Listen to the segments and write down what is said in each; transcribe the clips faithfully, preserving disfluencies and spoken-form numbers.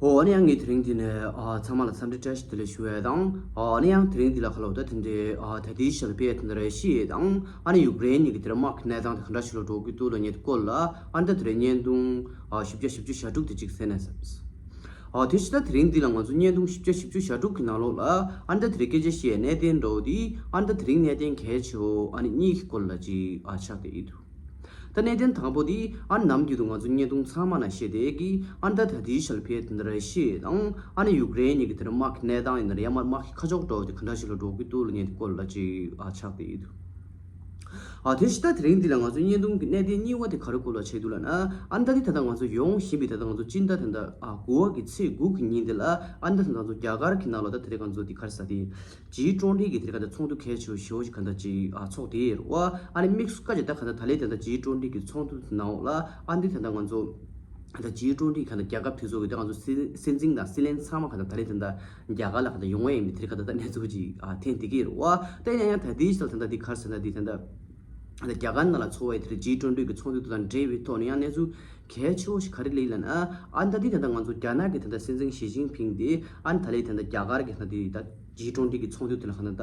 ཨོ་ཨ་ནི་ཡང་ངས་དེ་རིང་འདི་ནས་ཨ་ཚང་མ་ལ་འཚམས་འདྲི་བཀྲ་ཤིས་བདེ་ལེགས་ཞུ་ཡས་དང་། ཨ་ནི་ཡང་དེ་རིང་འདི་ལ་ཁ་ལོ་ད་དེ་འདྲའི་ཨ་ད་ལྟའི་ཞལ་པའི་དེ་འདྲ་ར་ཤི་ཡས་དང་ཨ་ནི་ཡུཀ་རེན་གཉིས་ཀྱི་དེ་འདྲ་དམག་གི་གནས་སྟངས་དེ་ག་འདྲ་ཞིག་ལ་འགྲོ་གི་འདུག་ལབ་མཁན་དེ་སྐོར་ལ་ཨ་ནི་ད་དེ་རིང་བརྙན་ཐུང་ཨ་བཞི་བརྒྱ་བཞི་བཅུ་ཞེ་དྲུག་དེ་གཅིག་གསན་ན་བསམས། ཨ་དེ་ཕྱི་ད་དེ་རིང་འདི་ལ་ང་ཚོ་བརྙན་ཐུང་བཞི་བརྒྱ་བཞི་བཅུ་ཞེ་དྲུག་གི་ནང་ལོགས་ལ་ཨ་ནི་ད་དེ་རིང་སྐད་ཆ་བཤད་ཡས་གནད་དོན་འདྲ་བོ་དེ་ཨ་ནི་ད་དེ་རིང་གནད་དོན་གལ་ཆེ་བོ་ཨ་ནི་གཉིས་ཀྱི་སྐོར་ལ་ཅིག་ཨ་ཆགས་བསྡད་ཡོད་འདུག་ད་གནད་དོན་དང་པོ་དེ་ཨ་ནི་ནམ་རྒྱུན་དུ་ང་ཚོ་བརྙན་ཐུང་ཚང་མ་ནང་བཤད་བསྡད་ཀྱི་ཨ་ནི་ད་ད་ལྟའི་ཞལ་པའི་དེ་འདྲ་ར་ཤི་ཡ་དང་ཨ་ནི་ཡུཀ་རེན་གཉིས་ཀྱི་དེ་འདྲ་དམག་གི་གནས་སྟངས་ཡིན་ན་རེད། ཡང་མ་དམག་གི་ཁ་ཕྱོགས་འདྲ་བོ་དེ་ག་འདྲ་ཞིག་ལ་འགྲོ་གི་འདུག་ལབ་མཁན་དེ་སྐོར་ལ་ཅིག་ཨ་ཆགས་བསྡད་ཡོད་འདུག་ཨ་དེ་ཕྱི་ད་དེ་རིང་འདི་ལ་ང་ཚོ་བརྙན་ཐུང་གི་གནད་དོན་གཉིས་པ་དེ་ག་རེ་སྐོར་ལ་བྱས་འདུག་ལབ་ན། ཨ་ནི་ད་དེ་ད་ལྟ་ང་ཚོ་ཡོང་བཞིན་པའི་ད་ལྟ་ང་ཚོ་སྤྱི་ཟླ་ད་ལྟ་ཨ་དགུ་པ་གི་ཚེས་དགུ་གི་ཉིན་དེ་ལ་ཨ་ནི་ད་ད་ང་ཚོ་རྒྱ་གར་གྱི་ནང་ལ་ད་དེ་རིང་ང་ཚོ་དེ་ག་རེ་ཟ་དེ་ཇི་ཊོན་ཊི་གི་དེ་རིང་ག་ད་ཚོགས་འདུ་གལ་ཆེ་བོ་ཞེ་བོ་ཞིག་ག་ད་ཅིག་ཨ་ཚོགས་བསྡད་ཡོད་རེད་བ། ཨ་ནི་དམིགས་སུ་བཀར་ཅིག་ད་ག་ད་ད་ལྟའི་ད་ལྟ་ཇི་ཊོན་ཊི་གི་ཚོགས་འདུ་དེ་ནང་ལ་ཨ་ནི་ད་ད་ང་ཚོ་ད་ཇི་ཊོན་ཊི་ག་ད་རྒྱལ་ཁབ་དེ་ཚོ་གི་ད་ང་ཚོ་སྲིད་སྲིད་འཛིན་དང་སྲིད་བློན་ཚང་མ་ག་ད་ད་ལྟའི་ད་ལྟ་རྒྱ་གར་ལ་ག་ད་ཡོང་བ་ཡིན་པའི་དེ་རིང་ག་ད་ད་གནས་ཚུལ་ཅིག་ཨ་ཐོན་བསྡད་ཀྱི་ཡོད་རེད་བ། ད་ཡིན་ན་ཡང་ད་ལྟའི་ཞིག་ད་ད་འདི་ག་རེ་ཟེར་ན་འདི་ད་ད། ད་རྒྱ་གར་ནང་ལ་འཚོགས་པའི་དེར་ཇི་ཊོན་ཊི་གི་ཚོགས་འདུ་དང་འབྲེལ་བའི་ཐོག་ནས་ཡང་གནས་ཚུལ་གལ་ཆེ་བོ་ཞིག་ག་རེ་སླེབས་ལབ་ན། ཨ་ད་འདི་ད་ལྟ་ང་ཚོ་རྒྱ་ནག་གི་ད་ལྟ་སྲིད་འཛིན་ཞི་ཅིན་ཕིང་དེ་ཨ་ད་ལྟའི་ད་ལྟ་རྒྱ་གར་གྱི་ད་ལྟའི་ད་ཇི་ཊོན་ཊི་གི་ཚོགས་འདུ་དེ་ལ་ག་ད་ད་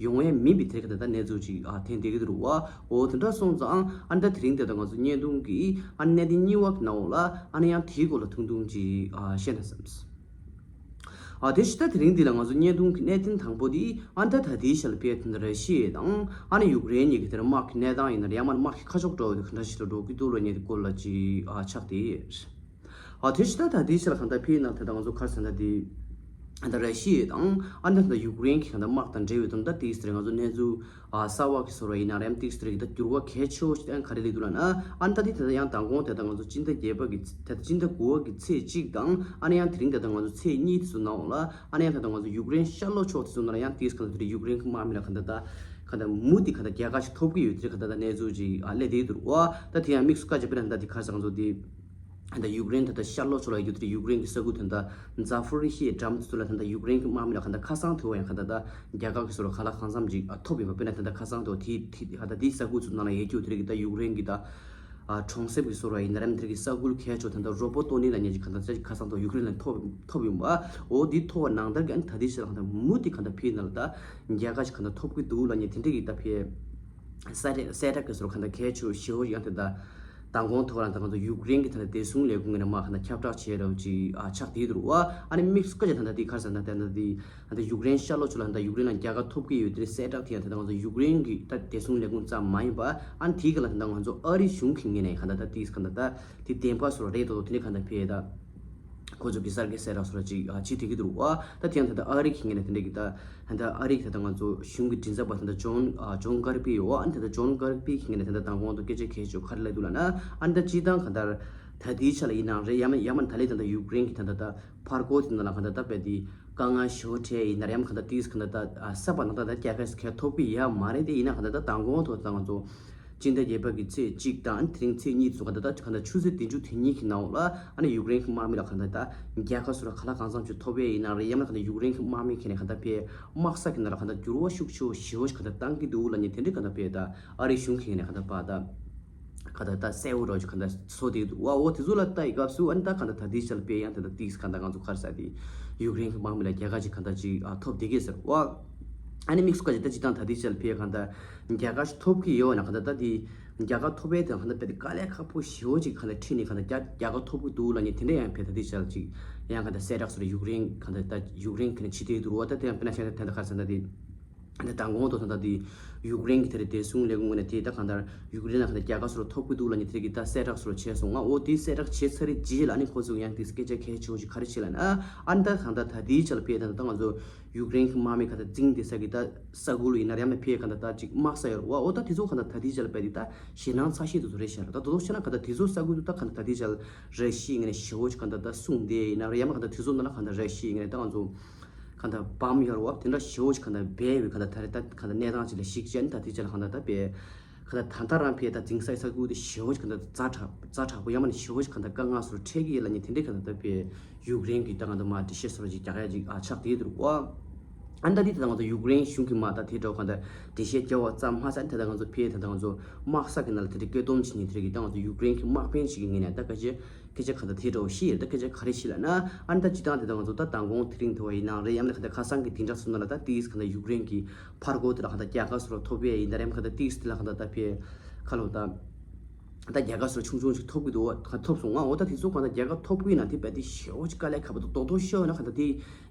ཡོང་ཡས་མིན་པའི་དེར་ག་ད་ད་གནས་ཚུལ་ཅིག་ཨ་ཐོན་བསྡད་ཀྱི་འདུག་རེད་བ། འོ་དེ་འདྲ་སོང་ཙང་ཨ་ད་དེ་རིང་ད་ལྟ་ང་ཚོ་བརྙན་ཐུང་གི་ཨ་གནད་དོན་གཉིས་པ་གི་ནང་འོག་ལ་ཨ་ནི་ཡང་དེའི་སྐོར་ལ་ཐུང་ཐུང་ཅིག་ཨ་བཤད་ན་བསམས། ཨ་དེ་ཕྱི་ད་དེ་རིང་འདི་ལ་ང་ཚོ་བརྙན་ཐུང་གི་གནད་དོན་དང་པོ་དེ་ཨ་ད་ད་ལྟའི་ཞལ་པའི་དེ་འདྲ་ར་ཤི་ཡ་དང་ཨ་ནི་ཡུཀ་རེན་གཉིས་ཀྱི་དེ་འདྲ་དམག་གི་གནས་སྟངས་ཡིན་ན་རེད། ཡང་མ་དམག་གི་ཁ་ཕྱོགས་འདྲ་བོ་དེ་ག་འདྲ་ཞིག་ལ་འགྲོ་གི་འདུག་ལབ་མཁན་དེ་སྐོར་ལ་ཅིག་ཨ་ཆགས་བསྡད་ཡོད། ཨ་དེ་ཕྱི་ད་ད་ལྟའི་ཞལ་གང་ལྟར་ཕེ་ནང་དེ་ད་ང་ཚོ་ག་རེ་ཟེར་ན་དེ་ཨ་ད་ར་ཤི་ཡ་དང་ཨ་ད་ད་ཡུཀ་རེན་གྱི་གང་ལྟར་དམག་དང་འབྲེལ་བའི་དོན་དག་དེ་ཟེར་ང་ཚོ་གནས་ཚུལ། ཨ་གསར་བ་གི་བཟོ་འདྲ་ཡིན་ན་རེད། ཡང་ཏིག་སི་རེད་ད་འགྱུར་བ་གལ་ཆེ་བོ་ཞིག་ཡང་ག་རེ་སླེབས་འདུག་ལབ་ན། ཨ་ནི་ད་དེ་ད་ལྟ་ཡང་མདང་དགོང་དེ་ད་ང་ཚོ་སྤྱི་ཟླ་བརྒྱད་པ་གི་ད་སྤྱི་ཟླ་དགུ་པ་གི་ཚེས་གཅིག་དང་ཨ་ནི་ཡང་དེ་རིང་ད་ལྟ་ང་ཚོ་ཚེས་གཉིས་དེ་ཚོ་ནང་ལ་ཨ་ནི་ཡང་ད་ལྟ་ང་ཚོ་ཡུཀ་རེན་ཤར་ལྷོ་ཕྱོགས་དེ་ཚོ་ནང་ལ་ཡང་ཏིག་སི་ག་ད་དེ་ཡུཀ་རེན་གི་དམག་མི་ལ་ག་ད་ད་ག་ད་མུ་མཐུད་ག་ད་རྒྱལ་ཁ་ཞིག་ཐོབ་གི་ཡོད་དེ་ག་ད་ད་གནས་ཚུལ་ཅིག་ཨ་སླེབས་བསྡད་འདུག་བ། ད་དེ་ཡང་དམིགས་སུ་བཀར་བྱས་དཔེར་ན་ད་དེ་ག་རེ་ཟེར་ང་ཚོ་དེ། ད་ཡུཀ་རེན་ད་ལྟ་ཤར་ལྷོ་ཕྱོགས་ལ་ཡོད་དུས་ཡུཀ་རེན་གྱི་ས་ཁུལ་དེ་འདྲ་ཛ་ཕོ་རི་ཤི་ཡའི་འགྲམ་དེ་ཚོ་ལ་ད་ལྟ་ཡུཀ་རེན་གྱི་དམག་མི་ལ་ག་ད་ཁ་སང་དུས་བ་ཡང་ག་ད་ད་རྒྱ་གར་གྱི་སོ་ར་ག་ལ་གང་འཚམ་ཅིག་ཨ་ཐོབ་ཡོད་པ། དཔེར་ན་ད་ལྟ་ཁ་སང་དུས་དེ་དེ་ག་ད་དེའི་ས་ཁུལ་ཚོ་ནང་ལ་ཡོད་རྒྱུ་དེ་རིགས་ད་ཡུཀ་རེན་གྱི་ད་ཨ་གྲོང་གསེབ་ཀྱི་སོ་ར་ཡིན་ན་རམ་དེ་རིགས་ས་ཁུལ་གལ་ཆེ་ད་ད་རོ་པོ་ཏོ་ནི་ལ་ཉེ་ཅིག་ག་ད་ད་ཁ་སང་དུས་ཡུཀ་རེན་ལ་ཐོབ་ཐོབ་ཡོད་པ། འོ་དེ་ཐོབ་པ་ནང་ལྟར་གྱི་ཨ་ནི་ད་དེ་ཕྱི་ལ་ག་ད་མུ་མཐུད་ག་ད་ཕེ་ནང་ལ་ད་རྒྱལ་ཁ་ཞིག་ག་ད་ཐོབ་གི་འདུག་ལབ་ཉེ་དེ་འདྲ་གི་ད་ཕེ། གསལ་བསྒྲགས་གསལ་བསྒྲགས་ཀྱི་སོར་གང་ལྟར་གལ་ཆེ་ཞེ་པོ་ཡང་དེ་ལྟ་མདང་དགོང་ཐོག་ལ་ད་ང་ཚོ་ཡུཀ་རེན་གྱི་ད་ལྟ་བདེ་སྲུང་ལས་ཁུངས་ཀྱི་ནང་མ་གང་ལྟར་ཁྱབ་བསྒྲགས་བྱས་རོགས་ཅིག་ཨ་ཆགས་བསྡད་འདུག་བ། ཨ་ནི་དམིགས་སུ་བཀར་བྱས་ད་ལྟ་དེ་ག་རེ་ཟེར་ན་ད་ལྟ་དེ་ད་ལྟ་ཡུཀ་རེན་ཤར་ལྷོ་ཕྱོགས་ལ་ད་ལྟ་ཡུཀ་རེན་ལ་རྒྱལ་ཁ་ཐོབ་ཀྱི་ཡོད་དེ་གསལ་བསྒྲགས་དེ་ཡང་ད་ལྟ་ང་ཚོ་ཡུཀ་རེན་གྱི་ད་བདེ་སྲུང་ལས་ཁུངས་ཙམ་མ་ཡིན་པ་ཨ་ནི་དེའི་སྒང་ལ་ད་ལྟ་ང་ཚོ་ཨ་རི་གཞུང་གི་ངོས་ནས་གང་ལྟར་ད་དེ་གང་ལྟར་ད་དེ་བདེན་པ་སོར་རེད་དོ་དེ་ནས་གང་ལྟར་ཕེ་ད། ཁོ་ཚོ་གི་གསར་འགོད་གསལ་བསྒྲགས་སོགས་ཅིག་ཨ་བྱེད་བསྡད་ཀྱི་འདུག་བ། ད་དེ་ཡང་ད་ལྟ་ཨ་རི་གི་ངོས་ནས་དེ་འདྲ་གི་ད་ད་ལྟ་ཨ་རི་གི་ད་ལྟ་ང་ཚོ་གཞུང་གི་མགྲིན་ཚབ་པ་ད་ལྟ་ཇོན་ཨ་ཇོན་ཀར་པི་ཡོད་བ། ཨ་ནི་ད་ལྟ་ཇོན་ཀར་པི་གི་ངོས་ནས་ད་ལྟ་མདང་དགོང་དུ་སྐད་ཆ་གལ་ཆེ་ག་རེ་སླེབས་འདུག་ལབ་ན། ཨ་ནི་ད་སྤྱིར་བཏང་གང་ལྟར་ད་ལྟའི་ཆ་ལ་ཡིན་ནའང་རེད། ཡང་མིན་ཡང་མིན་ད་ལྟའི་ད་ལྟ་ཡུཀ་རེན་གི་ད་ལྟ་ད་ཕར་སྐོར་དེ་ནང་ལ་གང་ལྟར་ད་དཔེ་དེ་དཀའ་ངལ་ཞེ་པོ་འཕྲད་ཡིན་ན་རེད། ཡང་མིན་གང་ལྟར་དེས་གང་ལྟར་ད་ཨ་གསར་པ་ནང་ད་ལྟ་རྒྱལ་ཁ་ཞིག་ཐོབ་ཀྱི་ཡོད་མ་རེད། དེ་ཡིན་ན་གང་ལྟར་ད་མདང་དགོང་དུ་ད་ང་ཚོ་སྤྱི་ཟླ་བརྒྱད་པ་གི་ཚེས་གཅིག་དང་དེ་རིང་ཚེས་གཉིས་ཚོ་ག་ད་ད་ག་ད་ཆུ་ཚོད་བདུན་ཅུ་དེ་གཉིས་ཀྱི་ནང་ལ་ཨ་ནི་ཡུཀ་རེན་གྱི་དམག་མི་ལ་ག་ད་ད་རྒྱལ་ཁ་སོ་ར་ག་ལ་གང་འཚམ་ཅིག་ཐོབ་ཡས་ཡིན་ན་རེད། ཡང་ན་ག་ད་ཡུཀ་རེན་གྱི་དམག་མི་ཁྱེད་ནས་ག་ད་ཕེ་དམག་ས་གི་ནང་ལ་ག་ད་འགྱུར་བ་ཤུགས་ཆེ་བོ་ཞེ་བོ་ཞིག་ག་ད་བཏང་གི་འདུག་ལབ་ནས་དེ་འདྲའི་ག་ད་ཕེ་ད་ཨ་རིའི་གཞུང་གི་ནས་ག་ད་པ་ད་ག་ད་ད་གསལ་བོ་རོ་ཅིག་ག་ད་བཟོ་བསྡད་འདུག་བ། འོ་དེ་ཚོ་ལ་ལྟ་ཡི་སྐབས་སུ་ཨ་ནི་ད་ག་ད་ད་དེའི་ཆ་ལ་ཕེ་ཡང་ད་ད་དེས་ག་ད་ང་ཚོ་ག་རེ་ཟེར་དེ་ཡུཀ་རེན་གྱི་དམག་མི་ལ་རྒྱལ་ཁ་ཅིག་ག་ད་ཅིག་ཨ་ཐོབ་བསྡད་ཀྱི་ཟེར་བ། ཨ་ནི་དམིགས་སུ་བཀར་ཅིག་ད་ཅི་ཐང་ད་ལྟའི་ཆར་ཕེ་གང་ལྟར་རྒྱལ་ཁ་ཞིག་ཐོབ་ཀྱི་ཡོད་ན་གང་ལྟར་ད་དེ་རྒྱལ་ཁ་ཐོབ་པའི་དང་གང་ལྟར་དཔེ་དེ་དཀའ་ལས་ཁག་པོ་ཞེ་བོ་ཅིག་གང་ལྟར་ཁྲིད་ནས་གང་ལྟར་རྒྱ་རྒྱལ་ཁ་ཐོབ་ཀྱི་འདུག་ལབ་ནས་དེ་འདྲ་ཡང་ཕེ་ད་ལྟའི་ཆར་ཅིག་ཡང་གང་ལྟར་གསལ་བསྒྲགས་སུ་ཡུཀ་རེན་གང་ལྟར་ད་ཡུཀ་རེན་གི་ནས་བྱེད་བསྡད་འདུག་བ། ད་དེ་ཡང་དཔེར་ན་བཤད་ན་ད་ད་ག་རེ་ཟེར་ན་དེ་ད་མདང་དགོང་དུ་ད་ད་དེ་ཡུཀ་རེན་གི་དེ་རེད་བདེ་སྲུང་ལས་ཁུངས་ངོས་ནས་དེ་ད་གང་ལྟར་ཡུཀ་རེན་ལ་གང་ལྟར་རྒྱལ་ཁ་སོ་ར་ཐོབ་ཀྱི་འདུག་ལབ་ནས་དེ་རེད་གི་ད་གསལ་བསྒྲགས་སོ་ར་བྱས་སོང་ང་། འོ་དེ་གསལ་བསྒྲགས་བྱས་ཚར་རེད་རྗེས་ལ་ཨ་ནི་ཁོ་ཚོས་ཡང་དེ་སྐད་ཆ་གལ་ཆེ་བོ་ཞིག་ག་རེ་བྱས་ལབ་ན། ཨ་ནི་ད་གང་ལྟར་ད་དེའི་ཆར་ཕེ་ད་ད་ང་ཚོ་ཡུཀ་རེན་གྱི་དམག་མི་ག་ད་འཛིང་བསྡད་ས་གི་ད་ས་ཁུལ་ཡིན་ན་རེད། ཡང་ན་ཕེ་ག་ད་ད་ཅིག་དམག་ས་ཡོད་རེད་བ། འོ་ད་དེ་ཚོ་ག་ད་ད་དེའི་ཆར་ཕེ་དེ་ད་ཞེད་སྣང་ཚ་ཤོས་དེ་ཚོ་རེད་ཤག་ད་དོ་དོ་བྱས་ན་ག་ད་དེ་ཚོ་ས་ཁུལ་དུ་ད་ག་ད་ད་དེའི་ཆར་ར་ཤི་ཡའི་ངོས་ནས་ཞེ་བོ་ཅིག་ག་ད་ད་སྲུང་བསྡད་ཡིན་ན་རེད། ཡང་ན་ག་ད་དེ་ཚོ་ནང་ལ་ག་ད་ར་ཤི་ཡའི་ངོས་ནས་ད་ང་ཚོ་ག་ད་བམ་ཡོད་རེད་བ། དེ་འདྲ་ཞེ་བོ་ཅིག་ག་ད་སྦས་ཡོད་ག་ད་ད་རེད། ད་ག་ད་གནས་སྟངས་ཅིག་ལ་གཞིགས་བྱས་ན་ད་དེའི་ཆར་ག་ད་ད་ཕེ་ག་ད་ད་ལྟ་རང་ཕེ་ད་འཛིང་ས་ས་ཁུལ་དེ་ཞེ་བོ་ཅིག་ག་ད་ཛ་དྲག་ཛ་དྲག་པོ་ཡང་མ་ནི་ཞེ་བོ་ཅིག་ག་ད་དཀའ་ངལ་སོ་ར་འཕྲད་ཀྱི་ཡོད་ལབ་ནས་དེ་འདྲའི་ག་ད་ད་ཕེ་ཡུཀ་རེན་གྱི་ད་ག་ད་མ་འགྲེལ་བཤད་སོ་ར་ཅིག་རྒྱག་ཡ་ཅིག་ཨ་ཆགས་བསྡད་འདུག་བ། ཨ་ནི་ད་དེ་ད་ལྟ་ང་ཚོ་ཡུཀ་རེན་གཞུང་གི་དམག་དང་དེ་འདྲ་གང་ལྟར་འགྲེལ་བཤད་རྒྱག་པ་ཙམ་མ་ཟད། ད་ལྟ་ང་ཚོ་ཕར་ད་ལྟ་ང་ཚོ་དམག་ས་གི་ནང་ལ་དེ་འདྲ་བཀོད་འདོམས་བྱེད་མཁན་དེ་རིགས་ཀྱིས་ད་ང་ཚོ་ཡུཀ་རེན་གྱི་དམག་དཔོན་ཞིག་གི་ངོས་ནས་ད་སྐད་ཆ་སྐད་ཆ་གང་ལྟར་དེ་འདྲ་བཤད་ཡོད། ད་སྐད་ཆ་ག་རེ་བཤད་ལབ་ན། ཨ་ནི་ད་སྤྱིར་བཏང་དེ་ད་ང་ཚོ་ད་མདང་དགོང་དེ་རིང་དེ་བ་ཡིན་ནའང་རེད། ཡང་ན་གང་ལྟར་ཁ་སང་གི་བདུན་ཕྲག་ཚོ་ནང་ལ་ད་ཏིས་གང་ལྟར་ཡུཀ་རེན་གྱི་ཕར་རྒོལ་དེ་ལ་གང་ལྟར་རྒྱལ་ཁ་སོགས་ལ་ཐོབ་པ་ཡིན་ན་རེད། གང་ལྟར་ཏིས་དེ་ལ་གང་ལྟར་ད་ཕར་ཁ་ལོ་ད། ད་རྒྱལ་ཁ་སོགས་ཆུང་ཆུང་ཞིག་ཐོབ་ཀྱི་འདུག་བ། ཐོབ་སོང་ང་། འོ་ད་དེ་ཚོ་གང་ལྟར་རྒྱལ་ཁ་ཐོབ་ཀྱི་ཡིན་ན་དེ་རྦད་དེ་ཞེ་པོ་ཅིག་དཀའ་ལས་ཁག་པོ་འདུག། རྡོག་རྡོག་ཤོད་ན་གང་ལྟར་དེ་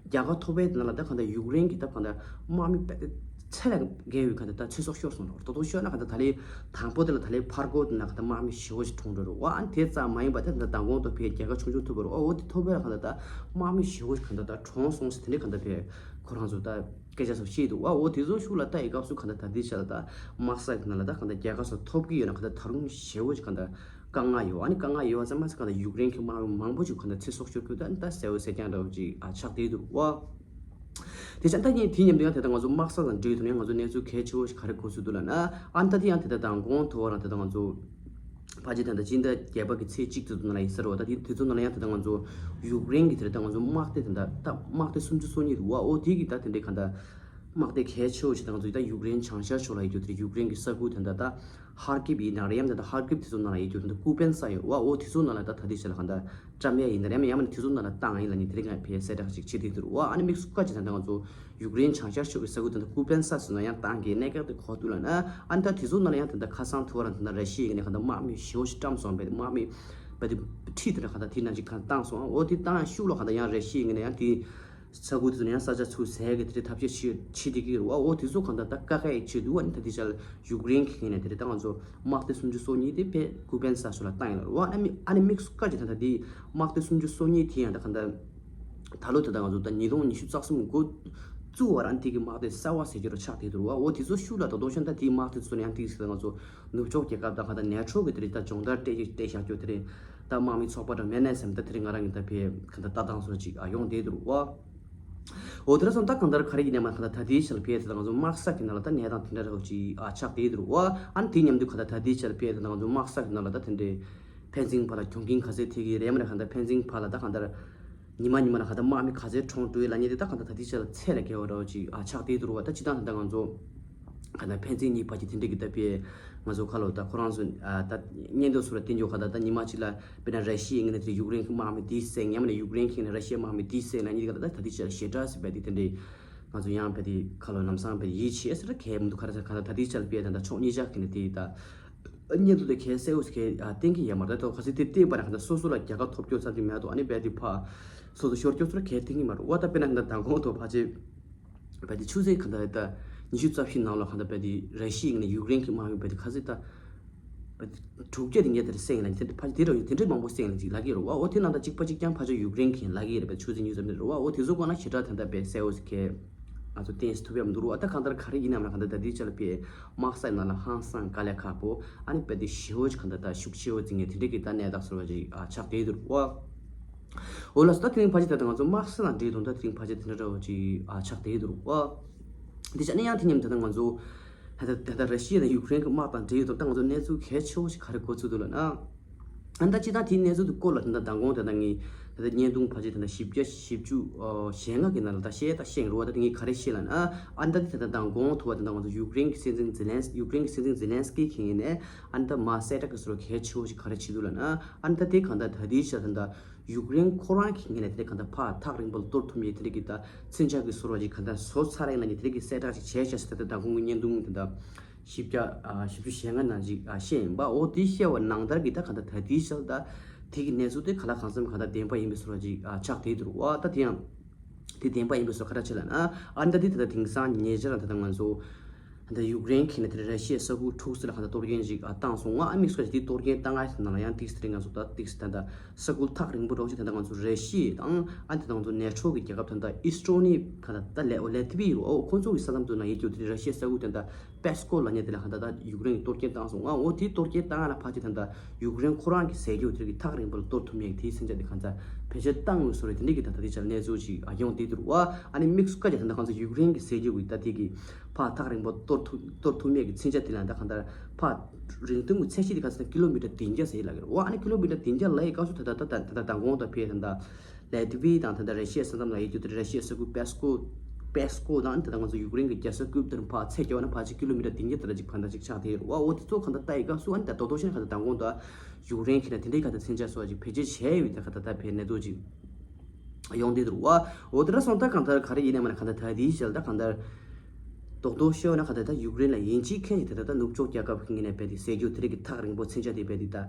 རྒྱལ་ཁ་ཐོབ་པའི་ནང་ལ་ད་གང་ལྟར་ཡུཀ་རེན་གྱི་ད་གང་ལྟར་དམག་མི་རྦད་དེ་ཚད་ལས་བརྒལ་བའི་གང་ལྟར་ད་ཚེ་སྲོག་ཤོར་སོང་འདུག། རྡོག་རྡོག་ཤོད་ན་གང་ལྟར་ད་ལན་དང་པོ་དེ་ལ་ད་ལན་ཕར་རྒོལ་དེ་ན་གང་ལྟར་དམག་མི་ཞེ་པོ་ཅིག་གྲོངས་འགྲོ་རུ་བ། ཨ་ནི་དེ་ཙམ་མ་ཡིན་པ་ད་གང་ལྟར་མདང་དགོང་དུ་ཕར་རྒྱལ་ཁ་ཆུང་ཆུང་ཐོབ་པ་རུ་བ། འོ་དེ་ཐོབ་པའི་གང་ལྟར་ད་དམག་མི་ཞེ་པོ་ཅིག་གང་ལྟར་ད་གྲོངས་སོང་ཟེར། དེ་འདྲའི་གང་ལྟར་ཕར་ཁོ་རང་ཚོ་ད། སྐད་ཆ་སོགས་བཤད་འདུག་བ། འོ་དེ་ཚོ་ཤུགས་ལ་ལྟ་ཡི་སྐབས་སུ་གང་ལྟར་ད་ལྟའི་ཆ་ལ་ད་དམག་ས་ནང་ལ་ད་གང་ལྟར་རྒྱལ་ཁ་སོགས་ཐོབ་ཀྱི་ཡོད་ན་གང་ལྟར་ད་རུང་ཞེ་པོ་ཅིག་གང་ལྟར་དཀའ་ངལ་ཡོད། ཨ་ནི་དཀའ་ངལ་ཡོད་པ་ཙམ་མ་ཟད་གང་ལྟར་ཡུཀ་རེན་གྱི་དམག་མི་མང་པོ་ཅིག་གང་ལྟར་ཚེ་སྲོག་ཤོར་རྒྱུ་ད་ནི་ད་གསལ་པོ་གསལ་རྐྱང་འདྲ་བོ་ཅིག་ཨ་ཆགས་བསྡད་འདུག་བ། དེ་ཆ་ད་ནི་དེ་མཉམ་དུ་ཡང་དེ་ལྟར་ང་ཚོ་དམག་ས་དང་འབྲེལ་ཡོད་དུ་ནས་ང་ཚོ་གནས་ཚུལ་གལ་ཆེ་བོ་ཞིག་ག་རེ་གོ་ཚུལ་འདུག་ལབ་ན། ཨ་ནི་ད་དེ་ཡང་དེ་ལྟར་མདང་དགོང་དུ་བ་རང་དེ་ལྟར་ང་ཚོ། ཕལ་ཆེར་ད་ལྟ་སྤྱི་ཟླ་བརྒྱད་པ་གི་ཚེས་གཅིག་དེ་ཚོ་ནང་ལ་ཡིན་ས་རེད་བ། ད་དེ་དེ་ཚོ་ནང་ལ་ཡང་ད་ལྟ་ང་ཚོ་ཡུཀ་རེན་གྱི་དེ་རེད། ད་ང་ཚོ་དམག་སྡེ་དེ་འདྲ་ད་དམག་སྡེ་སུམ་ཅུ་སོ་གཉིས་རེད་བ། འོ་དེ་གི་ད་དེ་འདྲའི་གང་ལྟར་དམག་སྡེ་གལ་ཆེ་བོ་ཞིག་ད་ང་ཚོ་ད་ཡུཀ་རེན་བྱང་ཤར་ཕྱོགས་ལ་ཡོད་རྒྱུ་དེ་རེད། ཡུཀ་རེན་གྱི་ས་ཁུལ་དེ་འདྲ་ད་ཧར་ཀིབ་ཡིན་ན་རེད། ཡང་ད་ལྟ་ཧར་ཀིབ་དེ་ཚོ་ནང་ལ་ཡོད་རྒྱུ་དེ་འདྲ་ཀུ་པན་ས་ཡོད་བ། འོ་དེ་ཚོ་ནང་ལ་ད་ད་དེ་ཆ་ལ་གང་ལྟར་བཀྲམ་ཡ་ཡིན་ན་རེད། ཡང་ན་དེ་ཚོ་ནང་ལ་བཏང་ཡིན་ལབ་ནི་དེ་རིང་ང་ཕར་གསལ་བསྒྲགས་ཤིག་བྱེད་བསྡད་འདུག་བ། ཨ་ནི་དམིགས་སུ་བཀའ་བྱེད་ད་ལྟ་ང་ཚོ་ཡུཀ་རེན་བྱང་ཤར་ཕྱོགས་ཀྱི་ས་ཁུལ་དེ་འདྲ་ཀུ་པན་ས་སུ་ན་ཡང་བཏང་གི་གནད་འགག་དེ་གོ་འདུག་ལབ་ན། ཨ་ནི་ད་དེ་ཚོ་ནང་ལ་ཡང་དེ་འདྲ་ཁ་སང་ཐུ་བ་རང་དེ་འདྲ་ར་ཤི་ཡའི་ནས་གང་ལྟར་དམག་མི་ཞེ་པོ་ཞིག་བཀྲམ་སོང་བས། དམག་མི་བས་དེ་ཁྲིད་དེ་འདྲ་གང་ལྟར་དེ་ནང་ཅིག་གང་བཏང་སོང་། འོ་དེ་བཏང་ཡང་ཤུགས་ལ་གང་ལྟར་ཡང་ར་ཤི་ཡའི་ནས་ཡང་དེ་ས་ཁུལ་དེ་ཚོ་ནས་ཡང་ས་ཆ་ཚུར་ཟས་གི་དེ་འདྲ་ཐབས་ཤེས་བྱེད་བྱེད་བསྡད་ཀྱི་རེད་བ། འོ་དེ་ཚོ་གང་ལྟར་ད་དཀའ་ཁག་ཡིག་བྱེད་འདུག་བ། ཨ་ནི་ད་དེ་ཆ་ལ་ཡུཀ་རེན་གྱི་ནས་དེ་འདྲ་ད་ང་ཚོ་དམག་སྡེ་སུམ་ཅུ་སོ་གཉིས་དེ་བས་ཀུ་པན་ས་སུ་ལ་བཏང་ཡོད་རེད་བ། ཨ་ནི་ཨ་ནི་དམིགས་སུ་བཀའ་བྱེད་ད་ལྟ་དེ་དམག་སྡེ་སུམ་ཅུ་སོ་གཉིས་དེ་ཡང་ད་གང་ལྟར། ད་ལོ་དེ་ལྟར་ང་ཚོ་ད་ཉིས་སྟོང་ཉི་ཤུ་རྩ་གསུམ་འགོ་བཙུགས་པ་རང་དེ་གི་དམག་སྡེ་གསར་བ་ཟེར་རྒྱུ་རུ་ཆགས་བསྡད་འདུག་བ། འོ་དེ་ཚོ་ཤུགས་ལ་ད་དོ་ཤོན་ད་དེའི་དམག་སྡེ་ཚོ་ནས་ཡང་དེ་ཟེར་ང་ཚོ་ནུབ་ཕྱོགས་རྒྱལ་ཁབ་དང་གང་ལྟར་ནེ་ཊོ་གི་དེ་རིགས་ད་སྦྱོང་བརྡར་སྤྲད་ཀྱི་སྤྲད་བཞག་རྒྱུ་དེ་རིགས་ད་དམག་མི་ཚོགས་པ་དང་མེད་ནས་སེམས་ད་དེ་རིགས་ང་རང་གི་ད་ཕེ་གང་ལྟར་ལྟ་སྟངས་སོགས་ཅིག་ཨ་ཡོང་བསྡད་འདུག་བ། འོ་དེ་ར་སོང་ད་གང་ལྟར་ག་རེ་ཡིན་ནས་མ་གང་ལྟར་ད་དེའི་ཆ་ལ་ཕེ་དེ་ད་ང་ཚོ་དམག་ས་གི་ནང་ལ་ད་གནས་སྟངས་དེ་འདྲ་ར་ཅིག་ཨ་ཆགས་བསྡད་འདུག་བ། ཨ་ནི་དེ་མཉམ་དུ་གང་ལྟར་ད་དེའི་ཆ་ལ་ཕེ་དེ་ད་ང་ཚོ་དམག་ས་གི་ནང་ལ་ད་དེ་འདྲའི་ཕན་ཚུན་བར་ལ་གྱོང་གུན་ག་ཚད་ཐེབས་ཀྱི་རེད་མ་རེད། གང་ལྟར་ཕན་ཚུན་བར་ལ་ད་གང་ལྟར། ཉི་མ་ཉི་མ་ལ་གང་ལྟར་དམག་མི་ག་ཚད་གྲོངས་འགྲོ་ཡི་ལབ་མཁན་དེ་ད་གང་ལྟར་ད་ལྟའི་ཆ་ལ་ཚད་ལས་བརྒལ་བ་འདྲ་བོ་ཅིག་ཨ་ཆགས་བསྡད་འདུག་བ། ད་སྤྱིར་བཏང་ད་ལྟ་ང་ཚོ་གང་ལྟར་ཕན་ཚུན་གཉིས་བར་གྱི་དེ་འདྲ་གི་ད་དཔེ་ང་ཚོ་ཁ་ལོ་ད་ཁོ་རང་ཚོ་ཨ་ད་བརྙན་ཐུང་སོགས་ལ་བསྟན་རྒྱུ་གང་ལྟར་ད་ཉི་མ་གཅིག་ལ་དཔེར་ན་ར་ཤི་ཡའི་ངོས་ནས་དེ་ཡུཀ་རེན་གྱི་དམག་མི་འདི་བསད་ཡང་མིན་ན་ཡུཀ་རེན་གྱི་ནས་ར་ཤི་ཡའི་དམག་མི་འདི་བསད་ལབ་མཁན་གྱི་གང་ལྟར་ད་ད་ལྟའི་ཆ་ལ་ཞེ་དྲག་ཟེར་བས་དེ་དེ་འདྲའི་ང་ཚོ་ཡང་བས་དེ་ཁ་ལོ་ལམ་སང་བས་ཡིད་ཆེས་ཟེར་གལ་མི་འདུག་ག་རེ་ཟེར་གང་ལྟར་ད་ལྟའི་ཆ་ལ་བས་ད་ད་ཕྱོགས་གཉིས་ཆ་གི་ནས་དེ་ད། བརྙན་ཐུང་དེ་གལ་གསལ་བོ་ཞིག་གལ་ཨ་བསྟན་གྱི་ཡོད་མ་རེད། ད་ག་ཚོད་དེ་བསྟན་པ་ན་གང་ལྟར་སོ་སོ་ལ་རྒྱལ་ཁ་ཐོབ་རྒྱུ་ཙམ་གྱིས་མེད་དོ། ཨ་ནི་རྦད་དེ་ཕར་སོ་སོ་ཤོར་རྒྱུ་ཚོ་ལ་གལ་བསྟན་གྱི་མ་རེད། འོ་ད་དཔེར་ན་ད་མདང་དགོང་དུ་ཕལ་ཆེར་རྦད་དེ་ཆུ་ཚོད་གང་ལྟར་ད་ཉི་ཤུ་རྩ་བཞི་ནང་ལ་གང་ལྟར་རྦད་དེ་ར་ཤི་ཡའི་ནས་ཡུཀ་རེན་གྱི་དམག་མི་རྦད་དེ་ག་ཚོད་ད་རྦད་དེ་དྲུག་བརྒྱ་དེ་ངས་དེར་བསད་ཡིན་ལ་དེ་ཕལ་ཆེར་དེ་འདྲ་དེ་འདྲའི་མང་པོ་བསད་ཡིན་ལ་ཅིག་ལབ་ཀྱི་ཡོད་རེད་བ། འོ་དེ་ནང་ད་གཅིག་པ་གཅིག་རྐྱང་ཕལ་ཆེར་ཡུཀ་རེན་གྱི་ལབ་ཀྱི་ཡོད་རེད། རྦད་ཆུ་ཚོད་ཉུང་ཙམ་རེད་བ། འོ་དེ་ཚོ་སྒང་ལ་ཞེ་དྲག་དེ་འདྲ་རྦད་གསལ་བོ་ཞིག་གལ། ང་ཚོ་བསྟན་ཐུབ་ཡག་མི་འདུག་རུང་བ། ད་གང་ལྟར་ག་རེ་ཡིན་ནའང་གང་ལྟར་ད་ལྟའི་ཆ་ལ་དཔེ་དམག་ས་ནང་ལ་ཧང་སང་དཀའ་ལས་ཁག་པོ་ཨ་ནི་རྦད་དེ་ཞེ་པོ་ཅིག་གང་ལྟར་ད་ཤུགས་ཆེ་བོ་འཛིན་མཁན་དེ་འདྲ་གི་ད་གནས་སྟངས་བཟོ་འདྲ་ཅིག་ཨ་ཆགས་བསྡད་འདུག་རུང་བ། འོ་ལགས་སོ། ད་དེ་རིང་ཕལ་ཆེར་ད་ལྟ་ང་ཚོ་དམག་ས་དང་འབྲེལ་དོན་དག་དེ་རིང་ཕལ་ཆེར་དེ་འདྲ་འདྲ་བོ་ཅིག་ཨ་ཆགས་བསྡད་འདུག་རུང་བ། དེ་བྱས་ན་ཡང་དེ་མཉམ་ད་ལྟ་ང་ཚོ་ད་ལྟ་ད་ལྟ་ར་ཤི་ཡ་དང་ཡུཀ་རེན་གྱི་དམག་དང་འབྲེལ་དོན་ད་ང་ཚོ་གནས་ཚུལ་གལ་ཆེ་བོ་ཞིག་ག་རེ་གོ་ཚུལ་འདུག་ལབ་ན། ཨ་ནི་ད་སྤྱིར་བཏང་དེའི་གནས་ཚུལ་དེ་སྐོར་ལ་ད་ལྟ་མདང་དགོང་དེ་ད་ངས་ད་ལྟ་བརྙན་ཐུང་ཕལ་ཆེར་ད་ལྟ་བཞི་བརྒྱ་བཞི་བཅུ་ཞེ་ལྔ་གི་ནང་ལ་ད་བཤད་ད་བཤད་རུང་བ། ད་དེ་ངས་ག་རེ་བཤད་ལབ་ན། ཨ་ནི་ད་དེ་ད་ལྟ་མདང་དགོང་དུ་བ་ད་ལྟ་ང་ཚོ་ཡུཀ་རེན་གྱི་སྲིད་འཛིན་ཛེ་ལན་ཡུཀ་རེན་གྱི་སྲིད་འཛིན་ཛེ་ལན་སི་ཀི་གི་ངོས་ནས་ཨ་ནི་ད་མར་གསལ་བསྒྲགས་ཀྱི་བཟོ་འདྲ་གལ་ཆེ་བོ་ཞིག་ག་རེ་བྱེད་འདུག་ལབ་ན། ཨ་ནི་ད་དེ་གང་ལྟར་ད་ལྟའི་ཆར་ད་ལྟ་ཡུཀ་རེན་ཁོ་རང་གི་ངོས་ནས་དེ་གང་ལྟར་ཕར་ཐག་རིང་པོ་ལ་གཏོར་ཐུབ་མེད་དེ་འདྲ་གི་ད་མཚོན་ཆ་གི་བཟོ་འདྲ་ཅིག་གང་ལྟར་བཟོ་ཚར་ཡིན་ལབ་མཁན་དེ་འདྲ་གི་གསལ་བསྒྲགས་ཅིག་བྱས་བྱས་ཟེར། ད་ལྟ་མདང་དགོང་གི་བརྙན་ཐུང་དེ་ད་བཞི་བརྒྱ་ཨ་བཞི་བཅུ་ཞེ་ལྔ་ནང་ཅིག་ཨ་བཤད་ཡིན་པ། འོ་དེ་བཤད་པ་ནང་ལྟར་གྱི་ད་གང་ལྟར་ད་ལྟའི་ཆར་ད་དེ་གི་གནས་ཚུལ་དེ་ག་ལ་གང་འཚམ་གང་ལྟར་བདེན་པ་ཡིན་པའི་བཟོ་འདྲ་ཅིག་ཨ་ཆགས་བསྡད་འདུག་རུང་བ། ད་དེ་ཡང་དེ་བདེན་པ་ཡིན་པའི་བཟོ་འདྲ་ག་རེ་བྱས་ལབ་ན། ཨ་ནི་ད་དེ་ད་ལྟ་དེང་སང་ཉེ་ཆར་ད་ལྟ་ང་ཚོ་ད་ལྟ་ཡུཀ་རེན་གྱི་ནས་དེ་ར་ཤི་ཡའི་ས་ཁུལ་དྲུག་ཙམ་ལ་གང་ལྟར་གཏོར་སྐྱོན་ཅིག་ཨ་བཏང་སོང་ང་། ཨ་དམིགས་སུ་བཀར་དེ་གཏོར་སྐྱོན་བཏང་ཡ་དེ་ནང་ལ་ཡང་ཏིག་ཙམ་དེ་ང་ཚོ་ད་ཏིག་ཙམ་ད་ལྟ་ས་ཁུལ་ཐག་རིང་པོ་འདྲ་བོ་ཅིག་ད་ལྟ་ང་ཚོ་ར་ཤི་ཡ་དང་ཨ་ནི་ད་ལྟ་ང་ཚོ་ནེ་ཊོ་གི་རྒྱལ་ཁབ་ད་ལྟ་ཨི་སི་ཊོ་ནི་གང་ལྟར་ད་ལེ་ལེ་ཏི་བི་ཡ་རུང་བ། འོ་ཁོང་ཚོ་གི་ས་མཚམས་དེ་ནང་ཡོད་རྒྱུ་དེ་ར་ཤི་ཡའི་ས་ཁུལ་དེ་ད་པེ་སི་ཀོ་ལབ་མཁན་དེ་ལ་གང་ལྟར་ད་ཡུཀ་རེན་གྱིས་གཏོར་སྐྱོན་བཏང་སོང་ང་། འོ་དེ་གཏོར་སྐྱོན་བཏང་ཡ་ལ་ཕལ་ཆེར་ད་ལྟ་ཡུཀ་རེན་ཁོ་རང་གི་ཟས་རྒྱུ་དེ་གི་ཐག་རིང་པོ་ལ་གཏོར་ཐུབ་མེད་དེའི་མཚོན་ཆ་དེ་གང་ལྟར་ཕལ་ཆེར་བཏང་ཡོད་བཟོ་འདྲ་དེ་འདྲ་གི་ད་ལྟ་དེ་ཆ་ལ་གནས་ཚུལ་ཅིག་ཨ་ཡོང་བསྡད་འདུག་རུང་བ། ཨ་ནི་དམིགས་སུ་བཀར་གྱི་ད་ལྟ་ང་ཚོ་ཡུཀ་རེན་གྱི་ཟས་རྒྱུ་གི་ད་དེ་གི་ཕར་ཐག་རིང་པོ་གཏོར་ཐུབ་གཏོར་ཐུབ་མེད་ཀྱི་མཚོན་ཆ་དེ་ལ་ད་གང་ལྟར་ཕར་རིང་ཐུང་གི་ཚད་གཞི་དེ་ག་ཚོད་ན་ཀི་ལོ་མི་ཊར་བདུན་བརྒྱ་ཟེར་ལབ་ཀྱི་རེད་བ། ཨ་ནི་ཀི་ལོ་མི་ཊར་བདུན་བརྒྱ་ལབ་ཡི་སྐབས་སུ་ད་ལྟ་ད་ད་ད་ལྟ་མདང་དགོང་དང་ཕར་ད་ལྟ་ལེ་ཏི་བི་ཡ་དང་ད་ལྟ་ར་ཤི་ཡའི་ས་མཚམས་ལ་ཡོད་རྒྱུ་དེ་ར་ཤི་ཡའི་ས་ཁུལ་པེ་སི་ཀོ་ པེ་སི་ཀོ་དང་། ད་ལྟ་ང་ཚོ་ཡུཀ་རེན་གྱི་རྒྱལ་ས་ཀིབ་དེར་ཕར་ཚད་བརྒྱབ་ན་ཕལ་ཆེར་ཀི་ལོ་མི་ཊར་བདུན་བརྒྱ་དེ་འདྲ་ཅིག་བར་ན་ཅིག་ཆགས་བསྡད་ཡོད་རེད་བ། འོ་དེ་ཚོ་གང་ལྟར་ལྟ་ཡི་སྐབས་སུ། ཨ་ནི་ད་རྡོག་རྡོག་བཤད་ན་གང་ལྟར་མདང་དགོང་དུ་ཡུཀ་རེན་གྱིས་ནས་དེ་འདྲའི་གང་ལྟར་མཚོན་ཆ་བཟོ་བ་ཅིག་བེད་སྤྱོད་བྱས་ཡོད་པའི་ད་གང་ལྟར་ད་ཕར་གནས་ཚུལ་ཅིག་ཡོང་བསྡད་འདུག་བ། འོ་དེ་འདྲ་སོང་ཙང་གང་ལྟར་ག་རེ་ཡིན་ནའི་མིན་ནའི་གང་ལྟར་ད་དེའི་ཞལ་ད་གང་ལྟར་རྡོག་རྡོག་བཤད་ན་གང་ལྟར་ད་ཡུཀ་རེན་ལ་ཡིན་གཅིག་མཁྱེན་གཅིག་དེ་ལྟར་ད་ནུབ་ཕྱོགས་རྒྱལ་ཁབ་ཀྱི་ངོས་ནས་རྦད་དེ་ཟས་རྒྱུ་དེ་རིགས་ཀྱི་ཐག་རིང་པོ་མཚོན་ཆ་དེ་རྦད་དེ་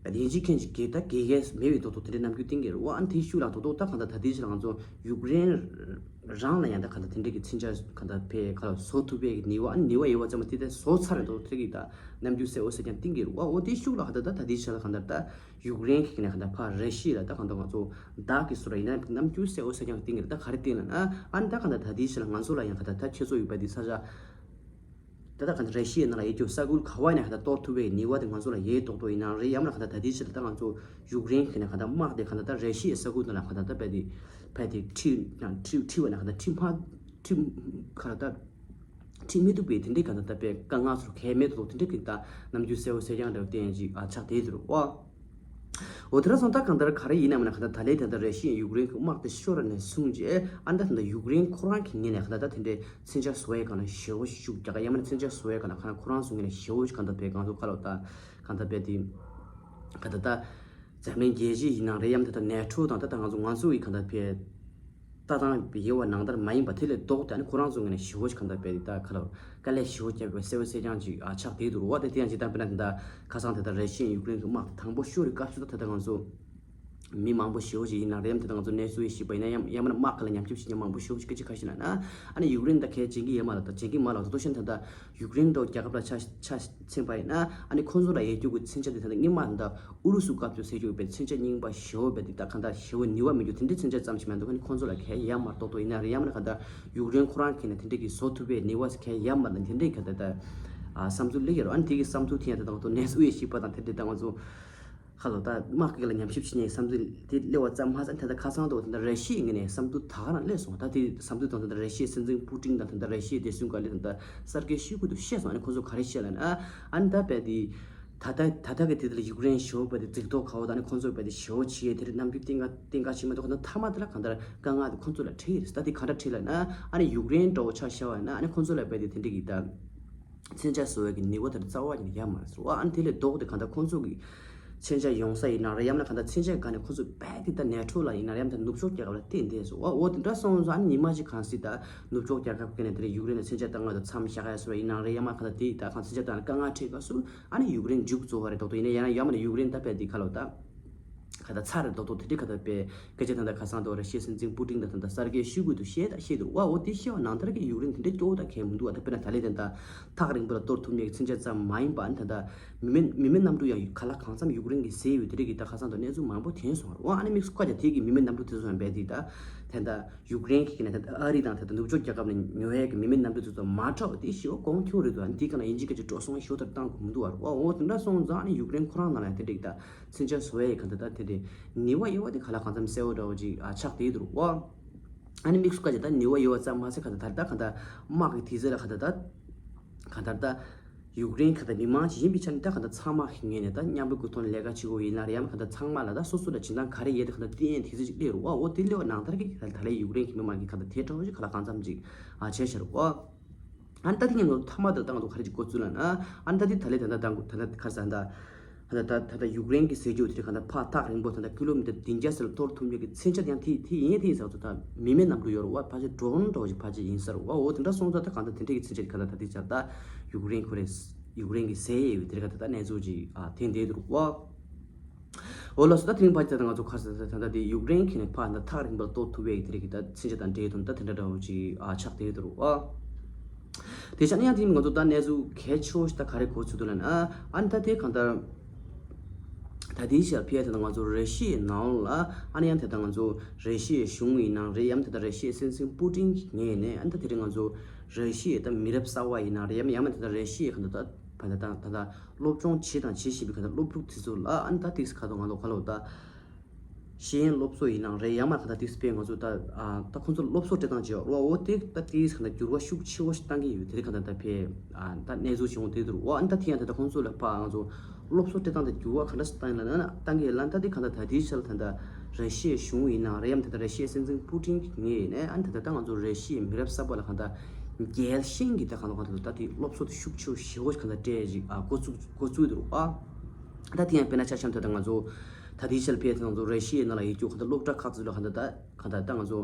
ད་ཡིན་གཅིག་མཁྱེན་གཅིག་གིས་ད་དགོས་གལ་མེད་པའི་རྡོག་རྡོག་དེ་འདྲའི་རྣམ་འགྱུར་བསྟན་གྱི་རེད་བ། ཨ་ནི་དེའི་ཤུགས་ལ་རྡོག་རྡོག་ད་གང་ལྟར་ད་ལྟའི་ཆར་ང་ཚོ་ཡུཀ་རེན་རང་ལ་ཡང་ད་གང་ལྟར་དེ་འདྲའི་གི་མཚོན་ཆ་གང་ལྟར་ཕར་ག་ལ་བཟོ་ཐུབ་པའི་ནུས་པ། ཨ་ནི་ནུས་པ་ཡོད་པ་ཙམ་མ་དེ་ད་བཟོ་ཚར་རེད། རྡོག་རྡོག་དེ་གི་ད་རྣམ་འགྱུར་གསལ་པོ་གསལ་རྐྱང་བསྟན་གྱི་རེད་བ། འོ་དེའི་ཤུགས་ལ་གང་ལྟར་ད་ད་ལྟའི་ཆར་ལ་གང་ལྟར་ད་ཡུཀ་རེན་གྱི་ནས་གང་ལྟར་ཕར་ར་ཤི་ཡ་ལ་ད་གང་ལྟར་ང་ཚོ་བདག་གི་བཟོ་འདྲ་ཡིན་ན་རྣམ་འགྱུར་གསལ་པོ་གསལ་རྐྱང་བསྟན་གྱི་རེད། ད་ག་རེ་བསྟན་ལབ་ན། ཨ་ནི་ད་གང་ལྟར་ད་ལྟའི་ཆར་ལ་ང་ཚོ་ལ་ཡང་གང་ལྟར་ད་ཁྱེད་ཚོ་ཡོད་པ་དེ་ས་ཆ། ད་ལྟ་གང་ལྟར་ར་ཤི་ཡའི་ནང་ལ་ཡོད་རྒྱུ་ས་ཁུལ་ག་བ་ཡིན་ན་གང་ལྟར་གཏོར་ཐུབ་པའི་ནུས་པ་དེ་ང་ཚོ་ལ་ཡོད་རྡོག་རྡོག་ཡིན་ནའང་རེད། ཡང་མིན་ན་གང་ལྟར་ད་ལྟའི་ཆར་ལ་ད་ང་ཚོ་ཡུཀ་རེན་གྱི་ནས་གང་ལྟར་དམག་དེ་གང་ལྟར་ད་ར་ཤི་ཡའི་ས་ཁུལ་ནང་ལ་གང་ལྟར་ད་རྦད་དེ་ཕར་དེ་ཁྲིད་ཡང་ཁྲིད་ཁྲིད་པ་ན་གང་ལྟར་ཁྲིད་མ་ཁྲིད་ག་ལ་ད་ཁྲིད་མི་ཐུབ་པའི་དེ་འདྲའི་གང་ལྟར་ད་རྦད་དཀའ་ངལ་ཚོར་གལ་མེད་དོ་དེ་འདྲའི་གི་ད་རྣམ་འགྱུར་གསལ་པོ་གསལ་རྐྱང་འདྲ་བོ་བསྟན་ཅིག་ཨ་ཆགས་བསྡད་འདུག་བ། འོ་དེ་འདྲ་སོང་ཙང་གང་ལྟར་ག་རེ་ཡིན་ནའི་མིན་ནའི་གང་ལྟར་ད་ལན་ད་ལྟ་ར་ཤི་ཡ་ཡུཀ་རེན་གྱི་དམག་དེ་ཤོར་ནས་བཟུང་རྗེས། ཨ་ནི་ད་ད་ལྟ་ཡུཀ་རེན་ཁོ་རང་གི་ངོས་ནས་གང་ལྟར་ད་དེ་འདྲའི་མཚོན་ཆ་བཟོ་ཡས་སྒང་ལ་ཞེ་པོ་ཤུགས་རྒྱག་ག་ཡང་མིན་ན་མཚོན་ཆ་བཟོ་ཡས་སྒང་ལ་གང་ལྟར་ཁོ་རང་ཚོའི་ངོས་ནས་ཞེ་པོ་ཅིག་གང་ལྟར་རྦད་གང་ཚོ་ཁ་ལོ་ད་གང་ལྟར་རྦད་དེ་གང་ལྟར་ད་འཛམ་གླིང་རྒྱལ་སྤྱི་ཡིན་ནའང་རེད། ཡང་མིན་ད་ལྟ་ནེ་ཊོ་དང་ད་ལྟ་ང་ཚོ་ང་ཚོ་ཡི་གང་ལྟར་རྦད་ལྟ་སྟངས་ཡོད་པ་ནང་ལྟར་མ་ཡིན་པ་དེ་ལས་ལྡོག་སྟེ། ཨ་ནི་ཁོ་རང་ཚོའི་ངོས་ནས་ཞེ་པོ་ཅིག་གང་ལྟར་རྦད་དེ་ད་ཁ་ལོ་དཀའ་ལས་ཞེ་པོ་བརྒྱབ་པའི་གསལ་པོ་གསལ་རྐྱང་ཅིག་ཨ་ཆགས་བསྡད་འདུག་བ། དེ་དེ་ཡང་ཇི་ལྟར་དཔེར་ན་ད་ལྟ་ཁ་སང་དེ་ལྟར་ར་ཤི་ཡ་ཡུཀ་རེན་གྱི་དམག་དང་པོ་ཤོར་བའི་སྐབས་སུ་ད་ད་ལྟ་ང་ཚོ་མི་མང་པོ་ཞེ་པོ་ཅིག་ཡིན་ནའང་རེད། ཡང་དེ་ལྟར་ང་ཚོ་གནས་ཚུལ་ཡང་ཤེས་པ་ཡིན་ན། ཡང་ཡང་མིན་ན་དམག་སྒར་ལ་ཉམས་ཞིབ་བྱེད་མཁན་མང་པོ་ཞེ་པོ་ཅིག་སྐད་ཆ་ག་རེ་བཤད་ན། ཨ་ནི་ཡུཀ་རེན་ད་གལ་བྱེད་ཀྱི་ཡོད་མ་རེད། ད་བྱེད་ཀྱི་མ་རེད། དེ་ཚོ་བཞིན་ད་ལྟ་ཡུཀ་རེན་འདྲ་བོ་རྒྱལ་ཁབ་ལ་ཆ་ཆ་མཚོན་པ་ཡིན་ན། ཨ་ནི་ཁོང་ཚོ་ལ་ཡོད་རྒྱུ་གི་མཚོན་ཆ་དེ་ད་ལྟ་སྔོན་མ་ད་ལྟ་ཨུ་རུ་སུ་སྐབས་དུ་ཟེར་རྒྱུ་ཡོད་པའི་མཚོན་ཆ་རྙིང་པ་ཞེ་པོ་བས་དེ་ད་གང་ལྟར་ཞེ་པོ་ནུས་པ་མེད་རྒྱུ་དེ་འདྲའི་མཚོན་ཆ་ཙམ་ཞིག་མ་གཏོགས་ཁོང་ཚོ་ལ་གལ་ཡོད་མ་རེད། རྡོག་རྡོག་ཡིན་ན་རེད། ཡང་མིན་ན་གང་ལྟར་ཡུཀ་རེན་ཁོ་རང་གིས་ནས་དེ་འདྲའི་གི་བཟོ་ཐུབ་པའི་ནུས་པ་གལ་ཡོད་མ་རེད། དེ་འདྲའི་གི་ད་ལྟ་ཨ་བསམ་ཚུལ་སླེབས་ཡོད་རེད། ཨ་ནི་དེ་གི་བསམ་ཚུལ་དེ་ཡང་ད་ལྟ་ང་ཚོ་གནས་ཚུལ་ཡང་ཤེས་པ་དང་དེ་འདྲའི་ད་ང་ཚོ་ཁ་ལོ་ད་དམག་སྒར་ལ་ཉམས་ཞིབ་བྱེད་མཁན་བསམ་ཚུལ་དེ་སླེབས་པ་ཙམ་མ་ཟད། ད་ལྟ་ཁ་སང་དུ་ད་ལྟ་ར་ཤི་ཡའི་ངོས་ནས་བསམ་ཚུལ་ད་ག་རང་སླེབས་སོང་། ད་དེ་བསམ་ཚུལ་དང་ད་ལྟ་ར་ཤི་ཡའི་སྲིད་འཛིན་པུ་ཏིན་དང་ད་ལྟ་ར་ཤི་ཡའི་བདེ་སྲུང་བཀའ་བློན་ད་ལྟ་གསར་འགོད་ཞུ་དགོས་འདུག་བཤད་སོང་། ཨ་ནི་ཁོང་ཚོ་ག་རེ་བཤད་ལབ་ན། ཨ་ནི་ད་རྦད་དེ་ད་ལྟ་ད་ལྟ་གི་དེ་དེ་ལ་ཡུཀ་རེན་ཞེ་པོ་རྦད་དེ་རྫིག་མདོག་ཁ་པོ་དང་། ཨ་ནི་ཁོང་ཚོ་རྦད་དེ་ཞེ་པོ་བྱེད་ཡས་དེ་རིགས་རྣམ་འགྱུར་བསྟན་ག་བསྟན་ག་བྱེད་མ་གཏོགས། ཁོ་ན་མཐའ་མ་དེ་ལ་གང་ལྟར་དཀའ་ངལ་དེ་ཁོང་ཚོ་ལ་འཕྲད་ཡས་རེད། ད་དེ་ག་འདྲ་འཕྲད་ལབ་ན། ཨ་ནི་ཡུཀ་རེན་འདྲ་བོ་ཆ་བཞག་པ་ཡིན་ན། ཨ་ནི་ཁོང་ཚོ་ལ་རྦད་དེ་དེ་འདྲ་གི་ད་མཚོན་ཆ་བཟོ་བའི་གི་ནུས་པ་དེ་རྩ་བ་ཉིད་ནས་ཡོད་མ་རེད་ཟེར་བ། ཨ་ནི་དེ་ལས་ལྡོག་སྟེ་གང་ལྟར་ཁོང་ཚོ་གི་མཚོན་ཆ་ཡོང་ས་ཡིན་ནའང་རེད། ཡང་ན་གང་ལྟར་མཚོན་ཆ་ག་ནས་ཁོང་ཚོ་རྦད་དེ་ད་ནེ་ཊོ་ལ་ཡིན་ནའང་རེད། ཡང་ན་ནུབ་ཕྱོགས་རྒྱལ་ཁབ་ལ་བརྟེན་བསྡད་ཟེར་བ། འོ་དེ་འདྲ་སོང་ཙང་ཨ་ནི་ཉི་མ་གཅིག་གང་སྲིད་ད་ནུབ་ཕྱོགས་རྒྱལ་ཁབ་ཀྱི་ནས་དེ་རིང་ཡུཀ་རེན་ལ་མཚོན་ཆ་བཏང་ཡ་དང་མཚམས་བཞག་ཡ་བཟོ་བ་ཡིན་ནའང་རེད། ཡང་མིན་གང་ལྟར་དེ་ད་གང་མཚོན་ཆ་བཏང་ནས་དཀའ་ངལ་འཕྲད་སྐབས་སུ་ཨ་ནི་ཡུཀ་རེན་མཇུག་རྫོགས་པ་རེད་རྡོག་རྡོག་ཡིན་ན། ཡང་ཡང་མིན་ན་ཡུཀ་རེན་ད་རྦད་དེ་ཁ་ལོ་ད་ག་ད་ཚར་རེད་རྡོག་རྡོག་དེ་འདྲའི་ག་ད་པའི་སྐད་ཆ་ད་ད་ཁ་སང་དུ་ར་ཤི་ཡའི་སྲིད་འཛིན་པུ་ཏིན་དང་ད་ད་གསར་འགོད་ཞུ་དགོས་འདུག་བཤད་ད་བཤད་འདུག་བ། འོ་དེ་བཤད་པ་ནང་ལྟར་གྱི་ཡུཀ་རེན་དེ་འདྲའི་སྐྱོ་བོ་ད་གལ་མི་འདུག་བ། ད་དཔེར་ན་ད་ལན་དེ་ད་ཐག་རིང་པོ་ལ་གཏོར་ཐུབ་མཁན་གྱི་མཚོན་ཆ་ཙམ་མ་ཡིན་པ། ཨ་ནི་ད་ད་མི་མེད་མི་མེད་གནམ་གྲུ་ཡང་ག་ལ་གང་འཚམ་ཡུཀ་རེན་གྱིས་བཟོས་ཡོད། དེ་འདྲའི་གི་ད་ཁ་སང་དུ་གནས་ཚུལ་མང་པོ་ཐོན་སོང་བ། འོ་ཨ་ནི་དམིགས་སུ་བཀར་ཀྱང་དེ་གི་མི་མེད་གནམ་གྲུ་དེ་ཚོ་ཡང་རྦད་དེ་ད་ད་ད་ཡུཀ་རེན་གྱི་ནས་ད་ད་ཨ་རི་དང་ད་ད་ནུབ་ཕྱོགས་རྒྱལ་ཁབ་ནས་ཉོ་ཡས་ཀྱི་མི་མེད་གནམ་གྲུ་དེ་ཚོ་མ་འདྲ་བ་དེ་ཞེ་པོ་གོང་ཁྱོད་རེད་འདུག་ཨ་ནི་དེ་ག་ན་ཡིན་གཅིག་ག་གཅིག་འགྲོ་སོང་ཞེ་པོ་ད་བཏང་དགོས་མི་འདུག་བ། འོ་འོ་དེ་འདྲ་སོང་ཙང་ཨ་ནི་ཡུཀ་རེན་ཁོ་རང་ནང་ལ་ཡང་དེ་འདྲ་གི་ད་མཚོན་ཆ་བཟོ་ཡས་གང་ལྟར་ད་དེ་དེ་ནུས་པ་ཡོད་པ་དེ་ག་ལ་གང་འཚམ་གསལ་པོ་འདྲ་བོ་ཅིག་ཨ་ཆགས་བསྡད་འདུག་བ། ཨ་ནི་དམིགས་སུ་བཀར་ཅིག་ད་ནུས་པ་ཡོད་པ་ཙམ་མ་ཟད་གང་ལྟར་ད་ལྟ་གང་ལྟར་དམག་གི་དུས་ཚོད་ལ་གང་ལྟར་ད་གང་ལྟར་ད་ཡུཀ་རེན་གང་ལྟར་མི་མང་ཞིག་ཡིན་པའི་ཆ་ནས་ད་གང་ལྟར་ཚང་མ་གི་ངོས་ནས་ད་མཉམ་པོ་གི་ཐོག་ནས་ལས་ཀ་བྱེད་དགོས་ཡིན་ན་རེད། ཡང་མིན་གང་ལྟར་ཚང་མ་ལ་ད་སོ་སོ་ལ་སྦྱིན་བདག་ག་རེ་ཡོད་དེ་གང་ལྟར་བསྟན་ཡས་དུས་ཚོད་ཅིག་སླེབས་རེད་བ། འོ་དེ་སླེབས་པ་ནང་ལྟར་གྱི་ད་ད་ལན་ཡུཀ་རེན་གྱི་མི་མང་གིས་གང་ལྟར་དེ་འདྲ་བོ་ཞིག་ག་ལ་གང་འཚམ་ཅིག་ཨ་བྱས་ཤར་བ། ཨ་ནི་ད་དེ་ངས་ནོར་ཐ་མ་དེར་ད་ང་ཚོ་ག་རེ་ཅིག་འགོ་བཙུགས་ལབ་ན། ཨ་ནི་ད་དེ་ད་ལས་ད་ལྟ་ད་ད་ལྟ་ག་རེ་ཟེར་ད། ད་ལྟ་ད་ད་ཡུཀ་རེན་གྱི་ཟས་རྒྱུ་དེ་ག་ད་ཕར་ཐག་རིང་པོ་ད་ད་ཀི་ལོ་མི་ཊར་བདུན་བརྒྱ་ཟེར་ལ་གཏོར་ཐུབ་མཁན་གྱི་མཚོན་ཆ་ཡང་དེ་དེ་ཡིན་དེ་ཡིན་ཟེར་ཚོ་ད་མི་མེད་གནམ་གྲུ་ཡོད་རེད་བ། ཕལ་ཆེར་ཌོ་རོན་འདྲ་བོ་ཞིག་ཕལ་ཆེར་ཡིན་ས་རེད་བ། འོ་དེ་འདྲ་སོང་ཙང་ད་གང་ལྟར་དེ་འདྲ་གི་མཚོན་ཆ་ག་ད་ད་དེ་ཆར་ད་ཡུཀ་རེན་ཁོ་རེ་ཡུཀ་རེན་གྱི་ཟས་ཡོད་པའི་དེ་ག་ད་ད་གནས་ཚུལ་ཅིག་ཨ་ཐོན་བསྡད་འདུག་བ། འོ་ལགས་སོ། ད་དེ་རིང་ཕལ་ཆེར་ད་ང་ཚོ་ག་རེ་ཟེར་ད་ད་ལྟ་དེ་ཡུཀ་རེན་གྱི་ནས་ཕར་ད་ཐག་རིང་པོ་གཏོར་ཐུབ་པའི་དེ་རིགས་ཀྱི་ད་མཚོན་ཆ་དང་འབྲེལ་དུ་ད་དེ་འདྲ་འདྲ་བོ་ཅིག་ཨ་ཆགས་བསྡད་འདུག་བ། དེ་ཆ་ནས་ཡང་དེ་ང་ཚོ་ད་གནས་ཚུལ་གལ་ཆེ་བོ་ཞིག་ད་ག་རེ་གོ་ཚུལ་འདུག་ལབ་ན། ཨ་ནི་ད་དེ་གང་ལྟར་ད་དེའི་ཞག་ཕལ་ཆེར་ད་ང་ཚོ་ར་ཤི་ཡའི་ནང་ལ། ཨ་ནི་ཡང་དེ་ད་ང་ཚོ་ར་ཤི་ཡའི་གཞུང་ཡིན་ནའང་རེད། ཡང་དེ་ད་ར་ཤི་ཡའི་སྲིད་འཛིན་པུ་ཏིན་གྱི་ངོས་ནས། ཨ་ནི་ད་དེ་རིང་ང་ཚོ་ར་ཤི་ཡའི་ད་མི་རབས་གསར་པ་ཡིན་ནའང་རེད། ཡང་ཡང་མིན་ད་ལྟ་ར་ཤི་ཡའི་གང་ལྟར་ད་ད་ད་ད་སློབ་སྦྱོང་བྱེད་དང་བྱེད་བཞིན་པའི་གང་ལྟར་སློབ་ཕྲུག་དེ་ཚོ་ལ། ཨ་ནི་ད་དེ་ག་དུས་ང་ཚོ་ག་ལ་ད་ཤེས་ཡོན་སློབ་གསོ་ཡིན་ནའང་རེད། ཡང་མིན་གང་ལྟར་དེ་ཕར་ང་ཚོ་ད་ཨ་ད་ཁོང་ཚོ་སློབ་གསོ་སྤྲད་སྟངས་བྱེད་པ་འོ་དེ་ད་དེ་གང་ལྟར་འགྱུར་བ་ཤུགས་ཆེ་བོ་ཞིག་བཏང་གི་ཡོད། དེ་རིང་གང་ལྟར་ད་ཕར་ཨ་ད་གནས་ཚུལ་བྱུང་དེ་འདུག་འོ། ཨ་ནི་ད་དེ་ཡང་ད་ད་ཁོང་ཚོ་ལ་ཕར་ང་ཚོ་སློབ་གསོ་སྤྲད་སྟངས་དེ་འགྱུར་བ་ག་འདྲ་ཞིག་བཏང་ཡིན་ལབ་ན། བཏང་གི་ཡོད་ལབ་ན། ད་དེ་གང་ལྟར་ད་དེའི་ཆར་ད་ད་ ར་ཤི་ཡའི་གཞུང་ཡིན་ནའང་རེད། ཡང་ད་ལྟ་ར་ཤི་ཡའི་སྲིད་འཛིན་པུ་ཏིན་གྱི་ངོས་ནས་ཨ་ནི་ད་ལྟ་ད་ང་ཚོ་ར་ཤི་ཡའི་མི་རབས་གསར་པ་ལ་གང་ལྟར་རྒྱལ་ཞེན་གྱི་ད་གང་ལྟར་གང་ལྟར་ད་དེ་སློབ་གསོ་དེ་ཤུགས་ཆེ་བོ་ཞེ་བོ་གང་ལྟར་སྤྲད་ཅིག་ཨ་འགོ་བཙུགས་འགོ་བཙུགས་འདུག་ཨ། ད་དེ་ཡང་དཔེར་ན་ཆ་བཞག་ན་ད་ལྟ་ང་ཚོ་ད་ལྟའི་ཆར་ཕེབས་ད་ང་ཚོ་ར་ཤི་ཡའི་ནང་ལ་ཡོད་རྒྱུ་གང་ལྟར་སློབ་གྲྭ་ཁག་ཅིག་ལ་གང་ལྟར་ད་གང་ལྟར་ད་ང་ཚོ།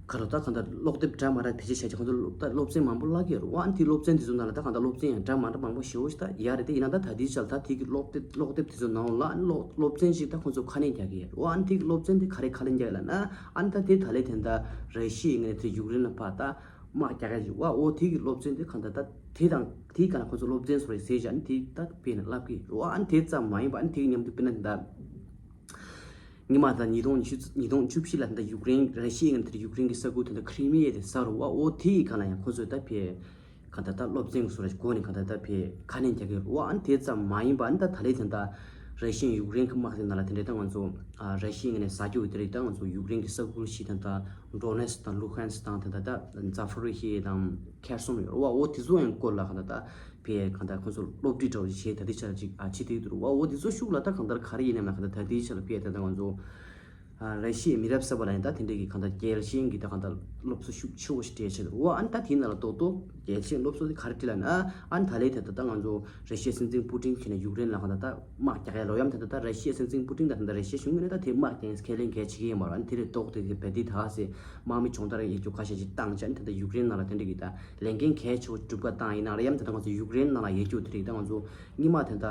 ག་རེ་ད་གང་ལྟར་ཀློག་དེབ་འདྲ་མི་འདྲ་བེད་སྤྱོད་བྱས་ཀྱི་ཁོང་ཚོ་སློབ་ད་སློབ་ཚན་མང་པོ་བཀླག་གི་ཡོད་རེད་པ། ཨ་ནི་དེ་སློབ་ཚན་དེ་ཚོ་ནང་ལ་ད་གང་ལྟར་སློབ་ཚན་ཡང་འདྲ་མི་འདྲ་མང་པོ་ཞེ་པོ་ཞིག་ད་ཡོད་རེད། དེ་ཡིན་ན་ད་ད་ལྟའི་ཆར་ད་དེ་གི་ཀློག་དེབ་ཀློག་དེབ་དེ་ཚོ་ནང་ལ་ཨ་ནི་སློབ་སློབ་ཚན་ཞིག་ད་ཁོང་ཚོ་ཁ་སྣོན་རྒྱག་གི་ཡོད་རེད་པ། ཨ་ནི་དེ་གི་སློབ་ཚན་དེ་ག་རེ་ཁ་སྣོན་རྒྱག་ཡོད་ལབ་ན་ཨ་ནི་ད་དེ་ད་ལས་དེ་ད་ར་ཤི་ཡའི་ངོས་ནས་དེ་ཡུཀ་རེན་ལ་ཕར་ད་དམག་རྒྱག་ཡ་ཞིག་པ། འོ་དེ་གི་སློབ་ཚན་དེ་གང་ལྟར་ད་དེ་དང་དེའི་སྒང་ལ་ཁོང་ཚོ་སློབ་ཚན་བཟོ་རེད་ཟེར་བྱས་ཨ་ནི་དེ་ད་དཔེར་ན་བསླབ་ཀྱི་ཡོད་རེད་པ། ཨ་ནི་དེ་ཙམ་མ་ཡིན་པ་ཨ་ནི་དེ་གི་མཉམ་དུ་དཔེར་ན་ད། སྔོན་མ་དང་ཉིས་སྟོང་ཉི་ཤུ་ཉིས་སྟོང་བཅུ་བཞི་ལ་དེ་འདྲ་ཡུཀ་རེན་ར་ཤི་ཡའི་ངོས་ནས་དེ་ཡུཀ་རེན་གྱི་ས་ཁུལ་དེ་འདྲ་ཁི་རི་མི་ཡ་དེ་ཟ་རུ་བ། འོ་དེ་ཡི་སྒང་ལ་ཡང་ཁོ་ཚོས་ད་ཕེ་ག་ད་ད་སློབ་ཚན་གྱི་སོ་ར་ཞིག་སྒོ་ནས་ག་ད་ད་ཕེ་ཁ་སྣོན་རྒྱག་གི་རུ་བ། ཨ་ནི་དེ་ཙམ་མ་ཡིན་པ་ཨ་ནི་ད་ད་ལས་དེ་འདྲ་ར་ཤི་ཡའི་ཡུཀ་རེན་གྱི་དམག་དེ་ནང་ལ་དེ་འདྲ་ད་ང་ཚོ་ཨ་ར་ཤི་ཡའི་ངོས་ནས་ཟ་རྒྱུ་དེ་རིགས་ད་ང་ཚོ་ཡུཀ་རེན་གྱི་ས་ཁུལ་ཞིག་དང་ད་ཌོ་ནེ་སི་དང་ལུ་ཧན་སི་དང་དེ་འདྲ་ད་ཛ་ཕོ་རི་ཧི་དང་ཁེར་སོན་ཡོད་རུ་བ། འོ་དེ་ཚོ་ཡང་སྐོར་ལ་ག་ད་ད། ཕེ་གང་ལྟར་ཁོང་ཚོར་སློབ་ཁྲིད་འདྲ་བོ་ཞིག་བྱས་ད་ལྟའི་ཆར་ཅིག་ཨ་བྱེད་བསྡད་འདུག་རུ་བ། འོ་འདི་ཚོ་ཤུགས་ལ་ད་གང་ལྟར་ག་རེ་ཡིན་ནམ་ན་གང་ལྟར་ད་ལྟའི་ཆར་ཕེ་ད་ལྟ་ང་ཚོ་ཨ་ར་ཤི་ཡའི་མི་རབས་གསར་པ་ལ་ཡང་ད་དེ་འདྲས་ཀྱི་གང་ལྟར་རྒྱལ་ཞེན་གྱི་ད་གང་ལྟར་སློབ་གསོ་ཤུགས་ཆེ་བོ་ཞིག་སྤྲད་བྱས་འདུག་རུ་བ། ཨ་ནི་ད་དེའི་ནང་ལ་རྡོག་རྡོག་རྒྱལ་ཞེན་སློབ་གསོ་དེ་ག་རེ་སྤྲད་ལབ་ན་ཨ་ནི་ད་ལྟའི་ད་ད་ད་ང་ཚོ་ར་ཤི་ཡའི་སྲིད་འཛིན་པུ་ཏིན་གྱིས་ནས་ཡུཀ་རེན་ལ་གང་ལྟར་ད་དམག་རྒྱག་ཡ་ལོ་ཡམ་ད་ད་ད་ར་ཤི་ཡའི་སྲིད་འཛིན་པུ་ཏིན་ད་ད་ད་ར་ཤི་ཡའི་གཞུང་གི་ནས་ད་དེ་དམག་རྒྱག་ཁས་ལེན་གལ་ཆེ་གི་ཡིན་མ་རེད། ཨ་ནི་དེ་ལས་ལྡོག་སྟེ་དེ་བེད་དེ་ད་ཧ་སེ། དམག་མི་སྦྱོང་བརྡར་ཡེ་རྒྱུ་ཁ་ཤས་ཅིག་བཏང་བྱས་ཨ་ནི་ད་ལྟ་ཡུཀ་རེན་ནང་ལ་དེ་འདྲ་གི་ད་ལས་འགན་གལ་ཆེ་བོ་སྒྲུབ་ག་བཏང་ཡིན་ན་རེད། ཡང་ད་ལྟ་ང་ཚོ་ཡུཀ་རེན་ནང་ལ་ཡོད་རྒྱུ་དེ་རིགས་ད་ང་ཚོ་སྔོན་མ་ད་ལྟ་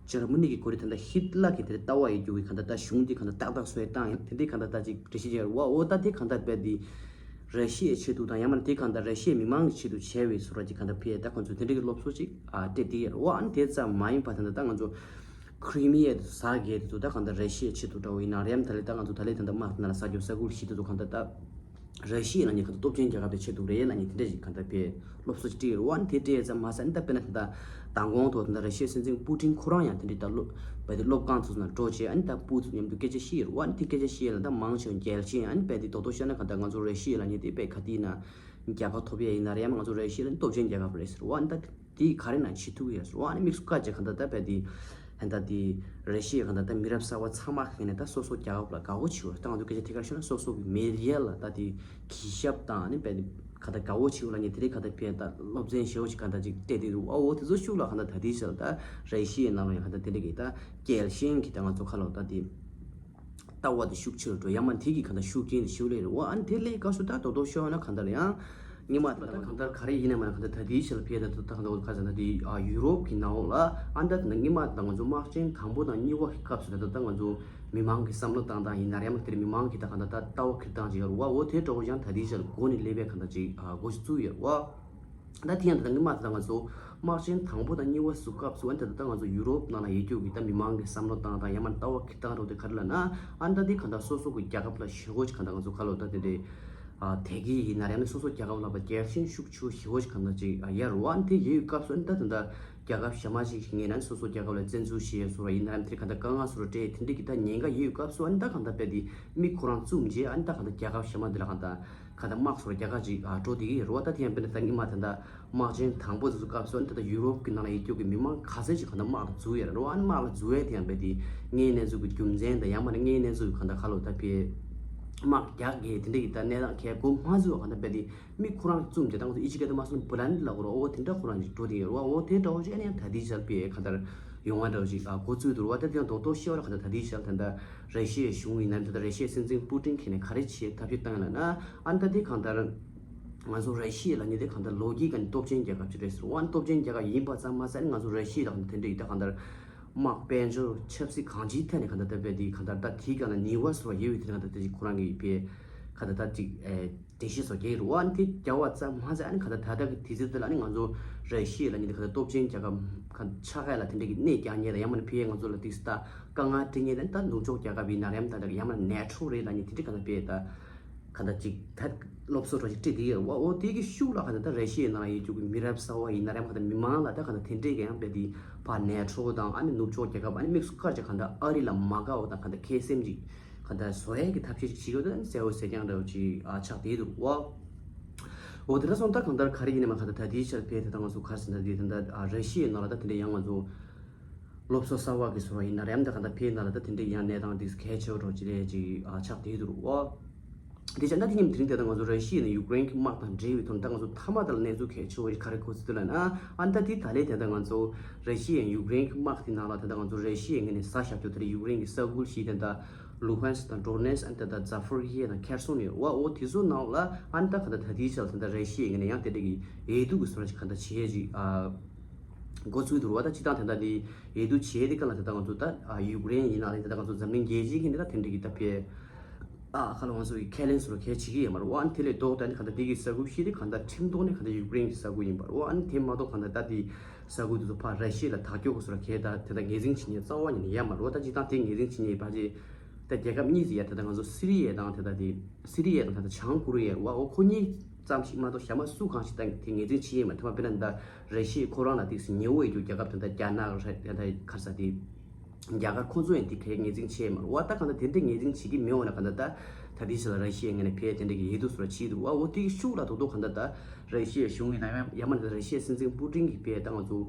འཇར་མ་ནི་གི་གོ་རེ་ད་ལྟ་ཧིད་ལ་གི་དེ་རིགས་ལྟ་བ་ཡོད་རྒྱུ་གི་ག་ད་ལྟ་གཞུང་འདི་ག་ད་ཏག་ཏག་བཟོས་བཏང་ཡིན། དེ་འདྲའི་ག་ད་ལྟ་ཅིག་འགྲེལ་བཤད་བྱས་རེད་བ། འོ་ད་དེ་ག་ད་རྦད་དེ་ར་ཤི་ཡའི་ཆེད་དུ་དང་ཡང་མིན་ན་དེ་ག་ད་ར་ཤི་ཡའི་མི་མང་གི་ཆེད་དུ་བྱས་པའི་བཟོ་འདྲ་ཅིག་ག་ད་ཕེ་ད་ཁོང་ཚོས་དེ་འདྲའི་གི་སློབ་གསོ་ཅིག་ཨ་སྤྲད་དེ་ཡོད་རེད་བ། ཨ་ནི་དེ་ཙམ་མ་ཡིན་པ་ད་ད་ད་ང་ཚོ། ཁི་རི་མི་ཡ་དེ་ཟ་རྒྱུ་དེ་ཚོ་ད་གང་ལྟར་ར་ཤི་ཡའི་ཆེད་དུ་འདྲ་བོ་ཡིན་ན་རེད། ཡང་ད་ལས་ད་ང་ཚོ་ད་ལས་ད་ལྟ་དམག་ནང་ལ་ཟ་རྒྱུ་ས་ཁུལ་ཞིག་དེ་ཚོ་གང་ལྟར་ད་ར་ཤི་ཡ་ལ་ཉེ་གང་ལྟར་སྟོབས་ཆེན་རྒྱལ་ཁབ་དེ་ཆེད་དུ་རེད་ལ་ཉེ་དེ་འདྲ་ཞིག་གང་ལྟར་པའི་སློབ་གསོ་ཅིག་སྤྲད་ཡོད་རེད་བ། ཨ་ནི་དེ་སྤྲད་ཙམ་མ་ཟད་ཨ་ནི་ད་དཔེར་ན་ད་ལྟ་མདང་དགོང་ཐོག་ད་ལྟ་ར་ཤི་ཡའི་སྲིད་འཛིན་པུ་ཏིན་ཁོ་རང་ཡང་དེ་འདྲའི་ད་སློབ་བ་དེ་སློབ་ཁང་ཚོ་ནང་འགྲོ་བྱས་ཨ་ནི་ད་སྤུ་ཚོ་མཉམ་དུ་སྐད་ཆ་བཤད་ཡོད་རེད་བ། ཨ་ནི་དེ་སྐད་ཆ་བཤད་ཡ་ལ་ད་མང་ཆེ་བ་རྒྱལ་ཞེན། ཨ་ནི་རྦད་དེ་རྡོག་རྡོག་བཤད་ན་གང་ལྟར་ང་ཚོ་ར་ཤི་ཡ་ལ་ཉེ་དེ་པའི་ག་དེ་ཡིན་ན་རྒྱལ་ཁ་ཐོབ་ཡ་ཡིན་ན་རེད། ཡང་ང་ཚོ་ར་ཤི་ཡ་ལ་སྟོབས་ཆེན་རྒྱལ་ཁབ་རེད་ཟེར་བ། ཨ་ནི་ད། དེ་ག་རེ་ན་བྱེད་ཐུབ་ཡོད་ཟེར་བ། ཨ་ནི་དམིགས་སུ་བཀར་བྱས་གང་ལྟར་ད་བས་དེ་ཧན་ད་དེ་ར་ཤི་ཡའི་གང་ལྟར་ད་མི་རབས་གསར་བ་ཚང་མ་གང་ནས་ད་སོ་སོ་རྒྱལ་ཁབ་ལ་དགའ་བོ་བྱེད་དགོས། ད་ང་ཚོ་སྐད་ཆ་ཐད་ཀར་ཤོད་ན་སོ་སོ་གི་མེ་ལི་ཡ་ལ་ད་དེ་གུས་ཞབས་དང་ཨ་ནི་བས་དེ་གང་ལྟར་དགའ་བོ་བྱེད་དགོས་ལབ་ནས་དེ་རིང་གང་ལྟར་བས་ད་སློབ་ཚན་ཞེ་བོ་ཞིག་གང་ལྟར་ཅིག་སྤྲད་དེ་འདུག་ཨ་འོ་དེ་ཚོ་ཤུགས་ལ་གང་ལྟར་ད་དེ་ཟེར་ད་ར་ཤི་ཡའི་ནང་ལ་ཡང་གང་ལྟར་དེ་འདྲ་གི་ད་རྒྱལ་ཞེན་གི་ད་ང་ཚོ་ཁ་ལོ་ད་དེ། ལྟ་བ་དེ་ཤུགས་ཆེ་རུ་འགྲོ་ཡ་མ་དེ་གི་གང་ལྟར་ཤུགས་རྐྱེན་དེ་ཞུ་ལེ་རེད་བ། ཨ་ནི་དེ་ལས་སྐབས་སུ་ད་རྡོག་རྡོག་ཤོད་ན་གང་ལྟར་ཡང་སྔོན་མ་ད་གང་ལྟར་ག་རེ་ཡིན་ན་མ་གང་ལྟར་ད་དེའི་ཕྱིར་ཕེ་ད་ད་གང་ལྟར་ཁ་ཟེར་ན་དེ་ཨ་ཡུ་རོབ་ཀྱི་ནང་ལོགས་ལ་ཨ་ནི་ད་ད་སྔོན་མ་ད་ང་ཚོ་དམག་ཆེན་དང་པོ་དང་གཉིས་པ་གི་སྐབས་སུ་ད་ད་ད་ང་ཚོ་མི་མང་གི་བསམ་བློ་བཏང་སྟངས་ཡིན་ན་རེད་མ་དེར་མི་མང་གི་ད་གང་ལྟར་ད་ལྟ་བ་འཁྱེར་སྟངས་ཅིག་ཡོད་རེད་བ། འོ་དེ་འདྲ་བོ་ཡང་ད་དེའི་ཕྱིར་འགོ་ནས་སླེབས་པའི་གང་ལྟར་ཅིག་ཨ་འགོ་ཞིག་བཙུགས་ཡོད་རེད་བ། ད་དེ་ཡང་ད་ལྟ་སྔོན་མ་ད་ང་ཚོ་དམག་ཆེན་དང་པོ་དང་གཉིས་པ་བཟོ་སྐབས་སུ་ཨ་ནི་ད་ལྟ་ང་ཚོ་ཡུ་རོབ་ནང་ལ་ཡོད་རྒྱུ་གི་ད་མི་མང་གི་བསམ་བློ་བཏང་སྟངས་ཡང་མ་ལྟ་བ་འཁྱེར་སྟངས་རོ་དེ་ག་རེ་ལབ་ན་ཨ་ནི་ད་དེ་གང་ལྟར་སོ་སོ་གི་རྒྱལ་ཁབ་ལ་ཞེ་པོ་ཅིག་གང་ལྟར་ང་ཚོ་ཁ་ལོ་ད་དེ་འདྲའི་ཨ་དད་གུས་ཡིན་ན་རེད། ཨ་ནི་སོ་སོ་རྒྱལ་ཁབ་ལ་ད་རྒྱལ་ཞེན་ཤུགས་ཆེ་ཞེ་པོ་ཅིག་གང་ལྟར་ཅིག་ཨ་ཡར་རོ་ཨ་ནི་དེ་ཡོད་སྐབས་སུ་ཨ་ནི་ད་ད་ལྟ་རྒྱལ་ཁབ་གཞན་མ་ཞིག་ངེས་ན་སོ་སོ་རྒྱལ་ཁབ་ལ་བཙན་འཛུལ་བྱས་སོ་ར་ཡིན་ན་རེད། དེ་གང་ལྟར་དཀའ་ངལ་སོ་ར་སྤྲད་དེ་འདྲའི་གི་ད་ཉེན་ཁ་ཡོད་སྐབས་སུ་ཨ་ནི་ད་གང་ལྟར་རྦད་དེ་མི་ཁོ་རང་བཙུམ་རྗེས་ཨ་ནི་ད་གང་ལྟར་རྒྱལ་ཁབ་གཞན་མ་འདི་ལ་གང་ལྟར། ག་ད་དམག་སོར་རྒྱ་གར་ཅིག་ཨ་འགྲོ་དེ་གི་རུ་བ་ད་དེ་ཡང་དཔེར་ན་ད་སྔོན་མ་ད་ད་དམག་ཆེན་དང་པོ་དེ་ཚོ་སྐབས་སུ་ཨ་ནི་ད་ད་ཡུ་རོབ་ཀྱི་ནང་ལ་ཡོད་རྒྱུ་གི་མི་མང་ག་ཚད་ཅིག་ག་ད་དམག་ལ་འཛུལ་ཡོད་རེད་རུ་བ། ཨ་ནི་དམག་ལ་འཛུལ་ཡས་དེ་ཡང་དཔེ་དེ་དངོས་གནས་འཛུལ་གི་རྒྱུ་མཚན་དང་ཡང་མ་ནི་དངོས་གནས་འཛུལ་གི་ག་ད་ཁ་ལོ་ད་དཔེ་དམག་རྒྱག་གི་དེ་འདྲ་གི་ད་གནས་སྟངས་གལ་གོ་མ་འཛུལ་བ་ག་ད་དཔེ་དེ་མི་ཁོ་རང་བཙུམ་དེ་ད་ང་ཚོ་ཨི་ཅི་སྐད་དུ་མ་སོང་བུ་ལན་ལ་གོ་རུ་ཨོ་དེ་འདྲ་ཁོ་རང་ཅིག་འགྲོ་དེ་གི་རུ་བ། ཨོ་དེ་འདྲ་བོ་ཅིག་ཨ་ནི་ཡང་ད་དེ་ཞལ་དཔེ་ག་ད་ཡོང་བ་འདྲ་བོ་ཅིག་ཨ་འགོ་བཙུགས་འདུག་རུ་བ། ད་དེ་ཡང་རྡོག་རྡོག་ཤེས་བ་ལ་ག་ད་ད་དེ་ཞལ་ད་ད་ར་ཤི་ཡའི་གཞུང་ཡིན་ན་ད་ལྟ་ར་ཤི་ཡའི་སྲིད་འཛིན་པུ་ཏིན་གྱིས་ནས་ག་རེ་བྱེད་ཐབས་ཤེས་བཏང་ཡོད་ལབ་ན། ཨ་ནི་ད་དེ་གང་ལྟར་ང་ཚོ་ར་ཤི་ཡ་ལབ་མཁན་དེ་གང་ལྟར་ལོ་རྒྱུས་ཀྱི་སྟོབས་ཆེན་རྒྱལ་ཁབ་ཅིག་རེད་ཟེར་བ། ཨ་ནི་སྟོབས་ཆེན་རྒྱལ་ཁབ་ཡིན་པ་ཙམ་མ་ཟད་ང་ཚོ་ར་ཤི་ཡ་ལ་གང་ལྟར་དེ་འདྲ་ཡིན། ད་གང་ལྟར་དམག་དཔལ་འབྱོར་ཆབ་སྲིད་གང་ཅིའི་ཐད་ནས་གང་ལྟར་ད་དཔེ་དེ་གང་ལྟར་ད་དེའི་སྒང་ལ་ནུས་པ་ཟེར་བ་ཡོད་པའི་དེ་གང་ལྟར་དེ་ཅིག་ཁོ་རང་གི་དཔེ་གང་ལྟར་ད་ཅིག་ཨེ། འགྲེལ་བཤད་བཟོ་གི་རུ་བ། ཨ་ནི་དེ་རྒྱལ་བ་ཙམ་མ་ཟད་ཨ་ནི་ག་ད་ད་ལྟ་གི་དུས་ཚོད་འདི་ལ་ཨ་ནི་ང་ཚོ་ར་ཤི་ཡ་ལབ་མཁན་དེ་ག་ད་སྟོབས་ཆེན་རྒྱལ་ཁབ་ག་ཆགས་ཡ་ལ་དེ་འདྲ་གི་གནད་རྒྱག་མཁན་དང་ཡང་མིན་ན་ཕ་གིར་ང་ཚོ་ལ་ཏིག་ཙ་དཀའ་ངལ་སྤྲད་མཁན་དང་ད་ནུབ་ཕྱོགས་རྒྱལ་ཁབ་ཡིན་ན་རེད་ཡང་ད་ལྟ་ཡང་མིན་ན་ནེ་ཊོ་རེད་ལབ་མཁན་དེ་འདྲ་ག་ད་དཔེ་ད་ག་ད་ཅིག་ད་སློབ་གསོ་འདྲ་ཞིག་སྤྲད་དེ་ཡོད་རེད་བ། འོ་དེ་གི་ཤུགས་ལ་ག་ད་ད་ར་ཤི་ཡའི་ནང་ལ་ཡོད་རྒྱུ་གི་མི་རབས་གསར་བ་ཡིན་ན་རེད་ཡང་ག་ད་མི་མང་ལ་ད་ག་ད་དེ་འདྲས་ཀྱི་ཡང་དཔེ་དེ་ཕར་ནེ་ཊོ་དང་ཨ་ནི་ནུབ་ཕྱོགས་རྒྱལ་ཁབ་ཨ་ནི་དམིགས་སུ་བཀར་བྱས་ག་ད་ཨ་རི་ལ་མ་དགའ་བ་དང་ག་ད་ཁེ་སེམས་ཅིག་ག་ད་བཟོ་ཡས་ཀྱི་ཐབས་ཤེས་ཅིག་བྱེད་ཀྱི་ཡོད་ད་གསལ་བོ་གསལ་རྐྱང་འདྲ་བོ་ཅིག་ཨ་ཆགས་བསྡད་འདུག་བ། འོ་དེ་འདྲ་སོང་ད་གང་ལྟར་ག་རེ་ཡིན་ནའི་མ་ག་ད་ད་དེའི་ཆར་ཕེ་ད་ད་ང་ཚོ་ག་རེ་ཟེར་ན་དེ་ད་ད་ཨ་ར་ཤི་ཡའི་ནང་ལ་ད་དེ་འདྲ་ཡང་ང་ཚོ་ སློབ་གསོ་གསར་བ་གི་བཟོ་འདྲ་ཡིན་ན་རེད་ཡམ། ད་ག་ད་ཕེ་ན་ལ་ད་དེ་འདྲའི་ཡང་གནས་སྟངས་དེ་གལ་ཆེ་བ་འདྲ་ཅིག་རེད་ཅིག་ཨ་ཆགས་བསྡད་འདུག་ཨོ། དེ་བྱས་ན་དེ་ཉིན་དེ་རིང་དེ་ད་ང་ཚོ་ར་ཤི་ཡ་ནས་ཡུཀ་རེན་གྱི་དམག་དང་འབྲེལ་བའི་ཐོག་ད་ང་ཚོ་མཐའ་མ་དེ་ལ་གནས་ཚུལ་གལ་ཆེ་བ་ཞིག་ག་རེ་གོ་སྲིད་འདུག་ལབ་ན། ཨ་ད་དེ་ད་ལས་དེ་ད་ང་ཚོ་ར་ཤི་ཡ་ཡུཀ་རེན་གྱི་དམག་དེ་ནང་ལ་དེ་ད་ང་ཚོ་ར་ཤི་ཡའི་ངོས་ནས་ས་བཞག་རྒྱུ་དེ་རེད། ཡུཀ་རེན་གྱི་ས་ཁུལ་ཞིག་དེ་ད་ལུ་ཧན་སི་དང་ཌོ་ནེ་སི་ཨ་ད་ད་ཛ་ཕོ་རི་ཡ་དང་ཁེར་སོང་ནས་ཨོ་ཨོ་དེ་ཚོ་ནང་ལ་ཨ་ད་ག་ད་ད་དེའི་ཆ་ལ་དེ་ད་ར་ཤི་ཡའི་ངོས་ནས་ཡང་དེ་འདྲ་གི་འོས་བསྡུ་གི་བཟོ་འདྲ་ཞིག་ག་ད་བྱེད་ཡས་ཅིག་ཨ། འགོ་ཚུགས་འདུག་བ། ད་སྤྱི་བཏང་དེ་འདྲ་དེ་འོས་བསྡུ་བྱས་དེ་ག་ལ་དེ་ད་ང་ཚོ་ད་ཨ་ཡུཀ་རེན་ཡིན་ན་རེད། དེ་ད་ང་ཚོ་འཛམ་གླིང་རྒྱལ་སྤྱིའི་གི་ནི་ད་དེ་འདྲ་གི་ད་ཕེ་ཨ་ཁ་ལ་ང་ཚོ་གི་ཁས་ལེན་སོར་གལ་ཆེ་གི་ཡོད་མ་རེད་བ། ཨ་ནི་དེ་ལས་ལྡོག་ད་ནི་ག་ད་དེ་གི་ས་ཁུལ་ཤིག་དེ་ག་ད་ཁྲིམས་ཐོག་ནས་ག་ད་ཡུཀ་རེན་གི་ས་ཁུལ་ཡིན་པ་རེད་བ། ཨ་ནི་དེ་མ་གཏོགས་ག་ད་ད་དེ་ས་ཁུལ་དེ་ཚོ་ཕར་ར་ཤི་ཡ་ལ་བདག་སྐྱོང་གི་སོར་གལ་ད་དེ་ད་ངོས་འཛིན་བྱེད་མཁན་རྩ་བ་ཉིད་ནས་ཡོད་མ་རེད་བ། ད་སྤྱི་བཏང་དེ་ངོས་འཛིན་བྱེད་མཁན་ཕལ་ཆེར་ད་རྒྱལ་ཁབ་གཉིས་ཟེར་ཡ་དེ་ད་ང་ཚོ་སི་རི་ཡ་དང་དེ་ད་དེ་སི་རི་ཡ་དང་ད་ད་བྱང་ཀོ་རི་ཡ་རེད་བ། ཨོ་ཁོ་གཉིས་ཙམ་ཞིག་མ་གཏོགས་གཞན་པ་སུ་གང་ཞིག་ད་དེ་ངོས་འཛིན་བྱེད་ཡས་མ་ཐུབ་པ། དཔེར་ན་ད་ར་ཤི་ཡ་ཁོ་རང་ལ་ཏིག་སེ་ཉེ་བོ་ཡོད་རྒྱུ་རྒྱལ་ཁབ་དེ་འདྲ་རྒྱ་ནག་རེད། དེ་འདྲ་ག་རེ་ཟེར་དེ་རྒྱ་གར་ཁོ་ཚོ་ཡང་དེ་གའི་ངོས་འཛིན་བྱེད་ཡས་མ་རེད་བ། ད་གང་ལྟར་དེ་འདྲ་ངོས་འཛིན་བྱེད་ཀྱི་མེད་འོ་ན་གང་ལྟར་ད་ད་དེའི་ཆ་ལ་ར་ཤི་ཡའི་ངོས་ནས་ཕེ་དེ་འདྲ་གི་འོས་བསྡུ་སོགས་ལ་བྱེད་འདུག་བ། འོ་དེ་གི་ཤུགས་ལ་དོག་དོག་གང་ལྟར་ད་ར་ཤི་ཡའི་གཞུང་ཡིན་ན་ཡང་ཡང་མ་ནི་ད་ར་ཤི་ཡའི་སྲིད་འཛིན་པུ་ཏིན་གྱིས་ཕེ་ད་ང་ཚོ།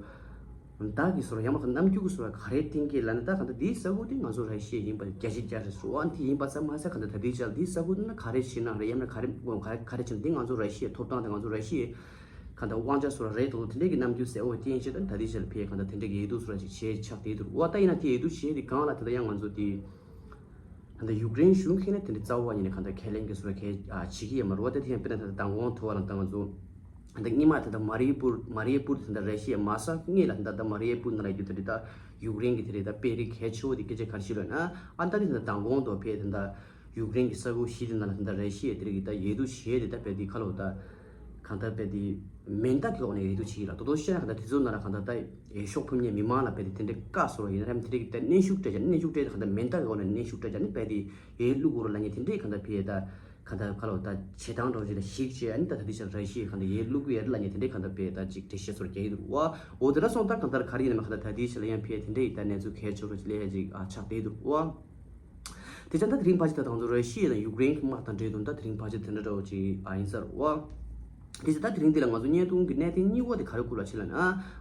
བདག་གིས་སོར་ཡང་མ་ག་རྣམ་འགྱུར་གྱི་སོར་ག་རེ་བསྟན་གྱི་ལབ་ན། ད་ག་ད་འདིའི་ས་ཁུལ་དེ་ང་ཚོ་ར་ཤི་ཡ་ཡིན་པ་བརྒྱ་ཆ་བརྒྱ་རེད་ཟེར་བ། ཨ་ནི་དེ་ཡིན་པ་ཙམ་མ་ཟད་ག་ད་ད་འདིའི་ཆ་ལ་འདིའི་ས་ཁུལ་དེ་ན་ག་རེ་བྱེད་ན་རེད་ཡང་ན་ག་རེ་ག་རེ་ག་རེ་བྱེད་ན་འདི་ང་ཚོ་ར་ཤི་ཡའི་ཐོབ་ཐང་དང་ང་ཚོ་ར་ཤི་ཡའི་ག་ད་དབང་ཆ་སོར་རེད་དོ་དེ་འདྲའི་གི་རྣམ་འགྱུར་གསལ་བོ་བསྟན་བྱས། ད་ད་འདིའི་ཆ་ལ་ཕེ་ག་ད་དེ་འདྲའི་གི་འོས་བསྡུ་སོར་ཅིག་བྱས་ཆགས་བསྡད་འདུག་བ། ད་ཡིན་ན་དེ་འོས་བསྡུ་བྱས་དེ་སྒང་ལ་ད་ད་ཡང་ང་ཚོ་དེ། ད་ལྟ་ཡུཀ་རེན་གཞུང་གིས་ནི་དེ་འདྲ་རྩ་བ་ཉིད་ནས་གང་ལྟར་ཁས་ལེན་གྱི་སོར་གལ་ཨ་བྱེད་ཀྱི་ཡོད་མ་རེད་བ། ད་དེ་ཡང་དཔེར་ན་ད་ལྟ་མདང་དགོང་ཐོག་ལ་ད་ང་ཚོ་ད་ལྟ་སྔོན་མ་ད་ལྟ་མ་རི་པུར་མ་རི་པུར་ད་ལྟ་ར་ཤི་ཡའི་མ་ས་སྔོན་ལ་ད་ལྟ་མ་རི་པུར་ནང་ལ་ཡོད་དེ་རེད། ད་ཡུཀ་རེན་གྱི་དེ་རེད། ད་དཔོན་རིགས་གལ་ཆེ་བོ་དེ་སྐད་ཆ་ག་རེ་བཤད་ལབ་ན། ཨ་ད་དེ་ད་ལྟ་མདང་དགོང་དུ་ཕེ་ད་ལྟ་ཡུཀ་རེན་གྱི་ས་ཁུལ་བཞི་དེ་ནང་ལ་ད་ལྟ་ར་ཤི་ཡའི་དེ་རིགས་ཀྱི་ད་འོས་བསྡུ་བྱས་དེ་ད་དཔེ་དེ་ཁ་ལོ་ད་གང་ལྟར་དཔེ་དེ་མེ་མདའ་གི་འོག་ནས་འོས་བསྡུ་བྱེད་ཀྱི་ལ་དོ་དོ་བཤད་ན་གང་ལྟར་དེ་ཚོ་ནང་ལ་གང་ལྟར་ད་འོས་ཤོག་ཕུལ་མཁན་མི་མང་ལ་དཔེ་དེ་དེ་འདྲའི་བཀའ་སོགས་ཡིན་ན་རམ་དེ་རིགས་ད་གནོན་ཤུགས་སྤྲད་ཀྱང་གནོན་ཤུགས་སྤྲད་གང་ལྟར་མེ་མདའ་གི་འོག་ནས་གནོན་ཤུགས་སྤྲད་ཀྱང་ནི་དཔེ་དེ་འོས་བླུག་དགོས་རེད་ལབ་མཁན་དེ་འདྲའི་གང་ལྟར་ཕེ་ད་གང་ལྟར་ག་ལོ་ད་བྱེད་སྟངས་འདྲ་བོ་ཞིག་ལ་གཞིགས་བྱས་ཨ་ནི་ད་ད་དེ་ཆ་ར་ཤི་ཡའི་གང་ལྟར་འོས་བླུག་གི་ཡོད་རེད་ལབ་མཁན་དེ་འདྲའི་གང་ལྟར་ཕེ་ད་ཅིག་འགྲེལ་བཤད་སོགས་རྒྱག་གི་འདུག་བ། འོ་དེ་འདྲ་སོང་ཙང་གང་ལྟར་ག་རེ་ཡིན་ནའི་གང་ལྟར་ད་དེའི་ཆ་ལ་ཡང་ཕེ་དེ་འདྲའི་ཡིན་ད་གནས་ཚུལ་གལ་ཆེ་བོ་ཞིག་སླེབས་ཡ་ཅིག་ཨ་ཆགས་བསྡད་འདུག་བ། དེ་ཙང་ད་དེ་རིང་ཕལ་ཆེར་ད་ང་ཚོ་ར་ཤི་ཡ་དང་ཡུཀ་རེན་གྱི་དམག་དང་འབྲེལ་དོན་ད་དེ་རིང་ཕལ་ཆེར་དེ་འདྲ་འདྲ་བོ་ཅིག་ཨ་ཡིན་ས་རེད་བ། དེ་ཙང་ད་དེ་རིང་འདི་ལ་ང་ཚོ་བརྙན་ཐུང་གི་གནད་དོན་གཉིས་པ་དེ་ག་རེ་བསྐུར་ལ་ཕྱིན་ལབ་ན།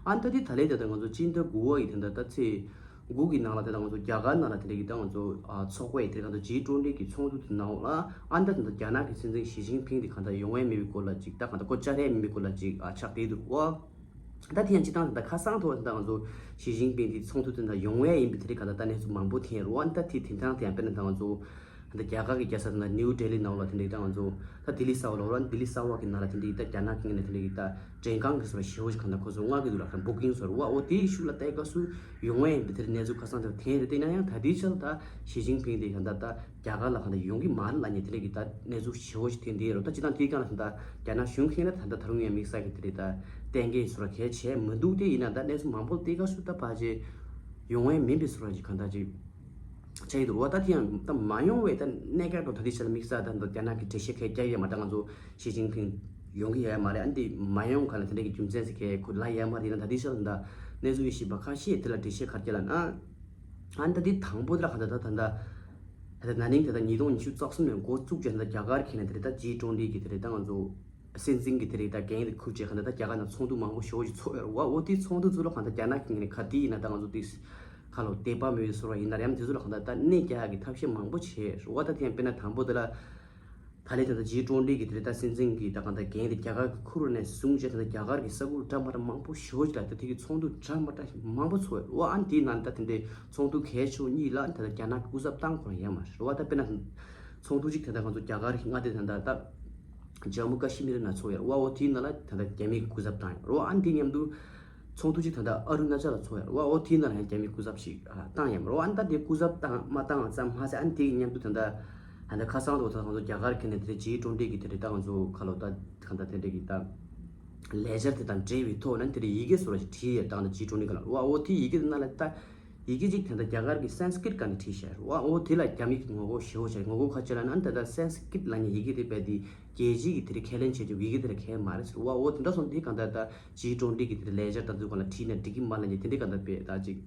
ཨ་ད་དེ་ད་ལས་ད་ད་ང་ཚོ་སྤྱི་ཟླ་དགུ་པ་ཡི་དེ་འདྲ་ད་ཚེས་དགུ་གི་ནང་ལ་དེ་ད་ང་ཚོ་རྒྱ་གར་ནང་ལ་དེ་འདྲ་གི་ད་ང་ཚོ་ཨ་ཚོགས་པ་ཡི་དེ་ག་ད་ཇི་ཊུ་ཝེན་ཊི་གི་ཚོགས་འདུ་དེ་ནང་ལ་ཨ་ད་དེ་ད་རྒྱ་ནག་གི་སྲིད་འཛིན་ཞི་ཅིན་ཕིང་དེ་ག་ད་ཡོང་ཡ་མེད་པའི་སྐོར་ལ་ཅིག་ད་ག་ད་ཁོ་བཅར་ཡ་མེད་པའི་སྐོར་ལ་ཅིག་ཨ་ཆགས་བསྡད་འདུག་བ། ད་དེ་ཡང་སྤྱི་བཏང་དེ་འདྲ་ཁ་སང་ཐོག་དེ་འདྲ་ང་ཚོ་ཞི་ཅིན་ཕིང་དེ་ཚོགས་འདུ་དེ་འདྲ་ཡོང་ཡ་ཡིན་པའི་དེ་རིགས་ག་ད་ད་གནས་ཚུལ་མང་པོ་ཐོན་རུང་ཨ་ནི་ད་དེ་དེང་སང་དེ་ཡང་དཔེར་ན་ད་ང་ཚོ་ད་རྒྱ་གར་གྱི་རྒྱལ་ས་དེ་འདྲ་ནིའུ་ལྡི་ལི་ནང་ལ་དེ་འདྲ་ད་ང་ཚོ་ད་ལྡི་ལི་གསར་པ་ལབ་རུང་ལྡི་ལི་གསར་པ་གི་ནང་ལ་དེ་འདྲ་ད་རྒྱ་ནག་གི་ངོས་ནས་དེ་འདྲ་ད་མགྲོན་ཁང་གི་སོ་ཞེ་པོ་ཞིག་ག་ད་ཁོ་ཚོ་མངགས་ཀྱི་འདུག་ལ་ཁ་བུ་ཀིང་སོ་རུང་ཨ་འོ་དེའི་ཤུགས་ལ་ལྟ་ཡི་སྐབས་སུ་ཡོང་ཡ་ཡིན་པའི་དེ་རིགས་གནས་ཚུལ་ཁ་སང་དེ་ཐོན་རེད། དེ་ཡིན་ན་ཡང་ད་ལྟའི་ཆར་ད་ཞི་ཅིན་ཕིང་དེ་ག་ད་ད། རྒྱ་གར་ལ་གང་ལྟར་ཡོང་གི་མ་རེད་ལབ་མཁན་དེ་འདྲ་གི་ད་གནས་ཚུལ་ཞེ་པོ་ཞིག་ཐོན་བསྡད་ཡོད་རེད། ད་སྤྱིར་བཏང་དེའི་སྒང་ལ་ད་ལྟ་རྒྱ་ནག་གཞུང་མཁྱེན་ན་ད་ལྟ་ད་རུང་ཡང་དམིགས་བསལ་གྱི་དེ་འདྲ་ད་གཏན་འཁེལ་བཟོ་འདྲ་གལ་ཆེ་མི་འདུག་དེ་ཡིན་ན་ད་གནས་ཚུལ་མང་པོ་དེ་ག་སུ་ད་ཕལ་ཆེར་ཡོང་ཡ་མིན་པའི་བཟོ་འདྲ་ཅིག་གང་ལྟར་ཅིག་ཆགས་ཀྱི་འདུག་བ། ད་དེ་ཡང་ད་མ་ཡོང་བའི་ད་གནད་འགག་འགྲོ་ད་དེ་ཆ་ལ་དམིགས་བསལ་ད་ད་རྒྱ་ནག་གི་འགྲེལ་བཤད་གང་ཡང་རྒྱག་ཡ་མ་རེད། ད་ང་ཚོ་ཞི་ཅིན་ཕིང་ཡོང་གི་ཡོད་ཡ་མ་རེད། ཨ་འདི་མ་ཡོང་ག་ལ་དེ་འདྲ་གི་རྒྱུ་མཚན་ཟེར་མཁན་ཁོ་ལབ་ཡ་མ་རེད། ཡིན་ན་ད་དེ་ཆ་ལ་ད་གནས་ཚུལ་ཡོད་ཤེས་པ་ཁ་ཤས་དེ་ལ་འགྲེལ་བཤད་ག་རེ་རྒྱག་ལབ་ན། ཨ་ནི་ད་འདི་དང་པོ་དེ་ལ་ག་ད་ད་ད་ད་ད་ན་ནིང་ད་ད་ཉིས་སྟོང་ཉི་ཤུ་རྩ་གསུམ་ནས་འགོ་བཙུགས་བྱས་ད་རྒྱ་གར་གྱི་ནས་དེ་རེད། ད་ཇི་ཊུ་ཝེན་ཊི་གི་དེ་རེད། ད་ང་ཚོ་སྲིད་འཛིན་གྱི་དེ་རེད། ད་འགན་དེ་འཁུར་བྱས་ག་ད་ད་རྒྱ་གར་ནང་ཚོགས་འདུ་མང་པོ་ཞེ་པོ་ཞིག་ཚོགས་ཡོད་རེད་བ། འོ་དེ་ཚོགས་འདུ་ཚོ་ལ་ག་ད་རྒྱ་ནག་གི་ནས་ག་དེ་ཡིན་ན་ད་ང་ཚོ་དེ་ཁ་ལོ་དད་པ་མེད་པའི་བཟོ་འདྲ་ཡིན་ན་རེད། ཨ་ནི་དེ་ཚོ་ལ་ག་ད་ད་གནོད་རྒྱག་ཡ་གི་ཐབས་ཤེས་མང་པོ་བྱས་རེད་བ། ད་དེ་ཡང་དཔེར་ན་དང་པོ་དེ་ལ། ད་ལས་ད་ལྟ་ཇི་ཊུ་ཝེན་ཊི་གི་དེ་རེད། ད་སྲིད་འཛིན་གྱི་ད་གང་ལྟར་འགན་དེ་རྒྱ་གར་གྱི་ཁུར་ནས་བཟུང་བྱས་ད་ལྟ་རྒྱ་གར་གྱི་ས་ཁུལ་འདྲ་མ་འདྲ་མང་པོ་ཞེ་པོ་ཅིག་ལ་ད་དེ་གི་ཚོགས་འདུ་འདྲ་མ་འདྲ་མང་པོ་ཚོགས་ཡོད་རེད་བ། ཨ་ནི་དེའི་ནང་ད་དེ་འདྲའི་ཚོགས་འདུ་གལ་ཆེ་བོ་གཉིས་ལ་ད་ལྟ་རྒྱ་ནག་གི་སྐུ་ཚབ་བཏང་ཁོ་རང་ཡོད་མ་རེད་བ། ད་དཔེར་ན་ཚོགས་འདུ་གཅིག་ད་ལྟ་ང་ཚོ་རྒྱ་གར་གྱི་མངའ་སྡེ་ད་ལྟ་ད་ཇམ་མུ་ཀ་ཤི་མིར་ནང་ཚོགས་ཡོད་རེད་བ། འོ་དེའི་ནང་ལ་ད་ལྟ་རྒྱ་མིའི་སྐུ་ཚབ་བཏང་ཡོད་རེད་བ། ཨ་ནི་དེ་མཉམ་དུ། ཚོགས་འདུ་གཅིག་ད་ལྟ་ཨ་རུ་ན་ཅལ་ལ་ཚོགས་ཡོད་རེད་བ། འོ་དེའི་ནང་ལ་ཡང་རྒྱ་མིའི་སྐུ་ཚབ་ཞིག་ཨ་བཏང་ཡོད་མ་རེད་བ། ཨ་ནི་ད་དེ་སྐུ་ཚབ་བཏང་མ་བཏང་ཙམ་མ་ཟད་ཨ་ནི་དེ་གི་མཉམ་དུ་ད་ལྟ་ཨ་ནི་ཁ་སང་དུ་ད་ང་ཚོ་རྒྱ་གར་གྱི་ནས་དེ་ཇི་ཊུ་ཝེན་ཊི་གི་དེ་རེད། ད་ང་ཚོ་ཁ་ལོ་ད་གང་ལྟར་དེ་འདྲ་གི་ད་ལེ་ཇར་དེ་དང་འབྲེལ་བའི་ཐོག་ནས་དེ་རེད་ཡི་གེ་བཟོ་འདྲ་ཞིག་བྲིས་ཡོད། ད་ང་ཚོ་ཇི་ཊུ་ཝེན་ཊི་ག་ལ་བ། འོ་དེ་ཡི་གེ་དེ་ནང་ལ་ད་ཡི་གེ་གཅིག་དེ་འདྲ་རྒྱ་གར་གྱི་སན་སི་ཀྲིཏ་སྒང་ནས་བྲིས་བཞག་རེད་བ། འོ་དེ་ལ་རྒྱ་མི་གི་ངོ་རྒོལ་ཞེ་པོ་བྱས། ངོ་རྒོལ་ཁ་ཆེ་ལ་ན་ད་ལྟ་སན་སི་ཀྲིཏ་ལབ་མཁན་ཡི་གེ་དེ་རྦད་དེ་རྒྱལ་སྤྱིའི་གི་དེ་རེད་ཁས་ལེན་བྱེད་རྒྱུ་ཡི་གེ་དེ་རེད་ཁས་མ་རེད་ཟེར་བ། འོ་དེ་འདྲ་སོང་དེ་གང་ལྟར་ད་ཇི་ཊུ་ཝེན་ཊི་གི་དེ་རེད་ལེ་ཇར་ད་ཚོའི་སྒང་ལ་བྲིས་ནས་འགྲིག་གི་མ་ལབ་མཁན་དེ་འདྲའི་གང་ལྟར་རྦད་ད་ཅིག་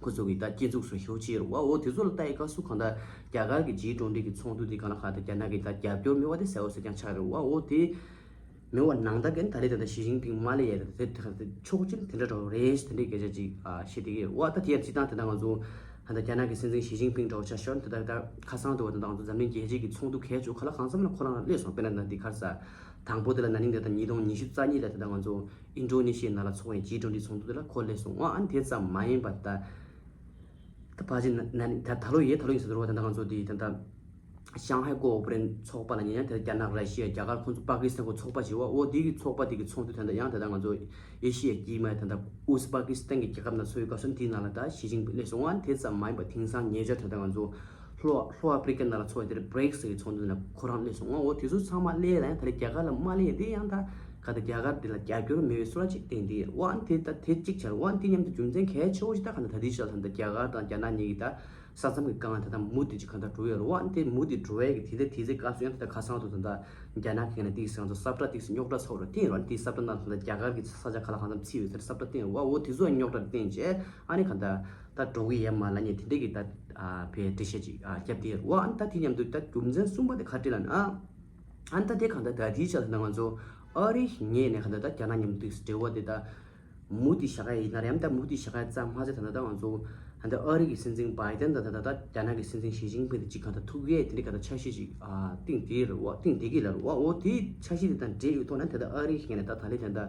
ཁོ་ཚོ་གི་ད་སྐྱོན་འཛུགས་སོགས་ཞེ་པོ་བྱས་རེད་བ། འོ་དེ་ཚོ་ལ་ལྟ་ཡི་སྐབས་སུ་གང་ལྟར་རྒྱ་གར་གྱི་ཇི་ཊུ་ཝེན་ཊི་གི་ཚོགས་འདུ་དེ་གང་ལ་གང་ལྟར་རྒྱ་ནག་གི་ད་རྒྱབ་སྐྱོར་མེད་པ་དེ་གསལ་པོ་གསལ་རྐྱང་ཆགས་རེད་བ། འོ་དེ། མི་བ་ནང་ད་གན་ད་རེས་ད་ལྟ་ཞི་ཅིན་ཕིང་མ་ལེ་ཡ་ད་དེ་དེ་ཆོག་ཅིན་དེ་འདྲ་འགྲོ་རེད་དེ་འདྲའི་སྐད་ཆ་ཅིག་ཨ་བཤད་དེ་གི་བ། ད་དེ་ཡ་ཅི་དང་དེ་ད་ང་ཚོ་ད་ལྟ་རྒྱ་ནག་གི་སྲིད་འཛིན་ཞི་ཅིན་ཕིང་འགྲོ་ཆ་ཤོར་དེ་ད་ད་ཁ་སང་དུ་བ་ད་ད་ང་ཚོ་འཛམ་གླིང་རྒྱལ་སྤྱི་གི་ཚོགས་འདུ་གལ་ཆོག་ཁ་ལ་གང་འཚམ་ལ་ཁོ་རང་ལ་སླེབས་སོང་། དཔེར་ན་ད་འདི་ཁར་ས་དང་པོ་དེ་ལ་ན་ནིང་དེ་ད་ཉིས་སྟོང་ཉི་ཤུ་རྩ་གཉིས་ལ་དེ་ད་ང་ཚོ་ཨིན་ཌོ་ནེ་ཤི་ཡའི་ནང་ལ་ཚོགས་པའི་ཇི་ཊུ་ཝེན་ཊི་ཚོགས་འདུ་དེ་ལ་ཁོ་སླེབས་སོང་ཨ། ཨ་ནི་དེ་ཙམ་མ་ཡིན་པ་ད། ད་ཕལ་ཆེར་ན་ན་ད་ད་ལོ་ཡས་ད་ལོ་ཡིན་ཟེར་བ་ད་ད་ང་ཚོ་དེ་ད་ད་ཤང་ཧའི་ཀོ་ཨོ་པ་རེ་ཤན་ཚོགས་པ་ལ་ཉན་ཡང་དེ་རྒྱ་ནག་ར་ཤི་ཡ་རྒྱ་གར་ཁོང་ཚོ་པ་ཀི་སི་ཐན་ཁོ་ཚོགས་པ་ཞིག་བ། འོ་དེ་གི་ཚོགས་པ་དེ་གི་ཚོགས་འདུ་ད་ད་ཡང་ད་ད་ང་ཚོ་ཨེ་ཤི་ཡའི་དཀྱིལ་མ་ད་ད་ཨུ་ཟི་པ་ཀི་སི་ཐན་གི་རྒྱལ་ཁབ་ནང་ཚོགས་ཡོད་སྐབས་སུ་དེའི་ནང་ལ་ད་ཞི་ཅིན་ཕིང་སླེབས་སོང་ཨ། དེ་ཙམ་མ་ཡིན་པ་དེང་སང་ཉེ་ཆར་ད་ད་ང་ཚོ་ལྷོ་ལྷོ་ཨ་ཕི་རི་ཀ་ནང་ལ་ཚོགས་ཡོད་དེ་རེད། བྷི་རིག་སི་གི་ཚོགས་འདུ་ནང་ཁོ་རང་སླེབས་སོང་ཨ། འོ་དེ་ཚོ་ཚང་མ་སླེབས་ལ་ཡང་ད་རེས་རྒྱ་གར་ལ་མ་སླེབས་ཡ་དེ་ཡང་ད་ག་ད་རྒྱ་གར་དེ་ལ་རྒྱབ་སྐྱོར་མེད་པའི་བཟོ་འདྲ་ཅིག་བསྟན་དེ་ཡོད་ཨ། དེ་ད་དེ་གཅིག་བྱས་ཨ། དེ་མཉམ་དུ་རྒྱུ་མཚན་གལ་ཆེ་བོ་ཞིག་ད་ག་ད་ད་དེ་ཞག་ད་ད་རྒྱ་གར་དང་རྒྱ་ནག་གཉིས་ཀྱི་ད་ས་མཚམས་ཀྱི་སྒང་ད་ད་མུ་མཐུད་ཅིག་ག་ད་འགྲོ་ཡོད་རེད་ཨ། དེ་མུ་མཐུད་འགྲོ་ཡས་ཀྱི་དེ་ད་དེ་ཚེ་སྐབས་སུ་ཡང་ད་ད་ཁ་སང་དུ་ད་ད་རྒྱ་ནག་གི་ནས་དེ་སང་དུ་ས་བཀྲ་དེ་རྙོག་དྲ་ཚ་བོ་ར་བསྟན་ཡོད་ཨ། དེ་ས་བཀྲ་ནང་ད་ད་རྒྱ་གར་གྱི་ས་ཆ་ག་ལ་གང་འཚམ་ཚིག་ཡོད་ཟེར་ས་བཀྲ་བསྟན་ཡོད་ཨ། འོ་དེ་ཚོ་རྙོག་དྲ་བསྟན་བྱས་ཨ་ནི་ག་ད་ད་འགྲོ་གི་ཡས་མ་ལ་ཉེ་དེ་འདྲས་ཀྱི་ད་ཕའི་འགྲེལ་བཤད་ཅིག་རྒྱབ་དེ་ཡོད་ཨ། ད་དེ་མཉམ་དུ་ད་རྒྱུ་མཚན་གསུམ་པ་དེ་ག་རེ་ལབ་ན་ཨ། ཨ་ནི་ད་དེ་གང་ལྟར་ད་དེའི་ཆ་ལ་ང་ཚོ་ཨ་རི་ངོས་ནས་གང་ལྟར་ད་རྒྱ་ནག་མཉམ་དུ་འབྲེལ་བ་དེ་ད་མུ་མཐུད་བཞག་ག་ཡིན་ན་རེད་ཡང་ད་མུ་མཐུད་བཞག་ག་ཙམ་མ་ཟད་ད་ད་ད་ང་ཚོ་ད་ལྟ་ཨ་རི་གི་སྲིད་འཛིན་བྷའི་ཏན་དང་ད་ད་ད་རྒྱ་ནག་གི་སྲིད་འཛིན་ཞི་ཅིན་ཕིང་དེ་གཅིག་གང་ལྟར་ཐུག་ཡས་དེ་འདྲའི་གང་ལྟར་འཆར་གཞི་ཞིག་ཨ་བཏིང་བསྡད་རེད་བ། བཏིང་བསྡད་ཀྱི་ལ་རེད་བ། འོ་དེའི་འཆར་གཞི་དེ་དང་འབྲེལ་ཡོད་ཐོག་ནས་ད་ལྟ་ཨ་རི་ངོས་ནས་ད་ད་ལྟའི་ད་ལྟ་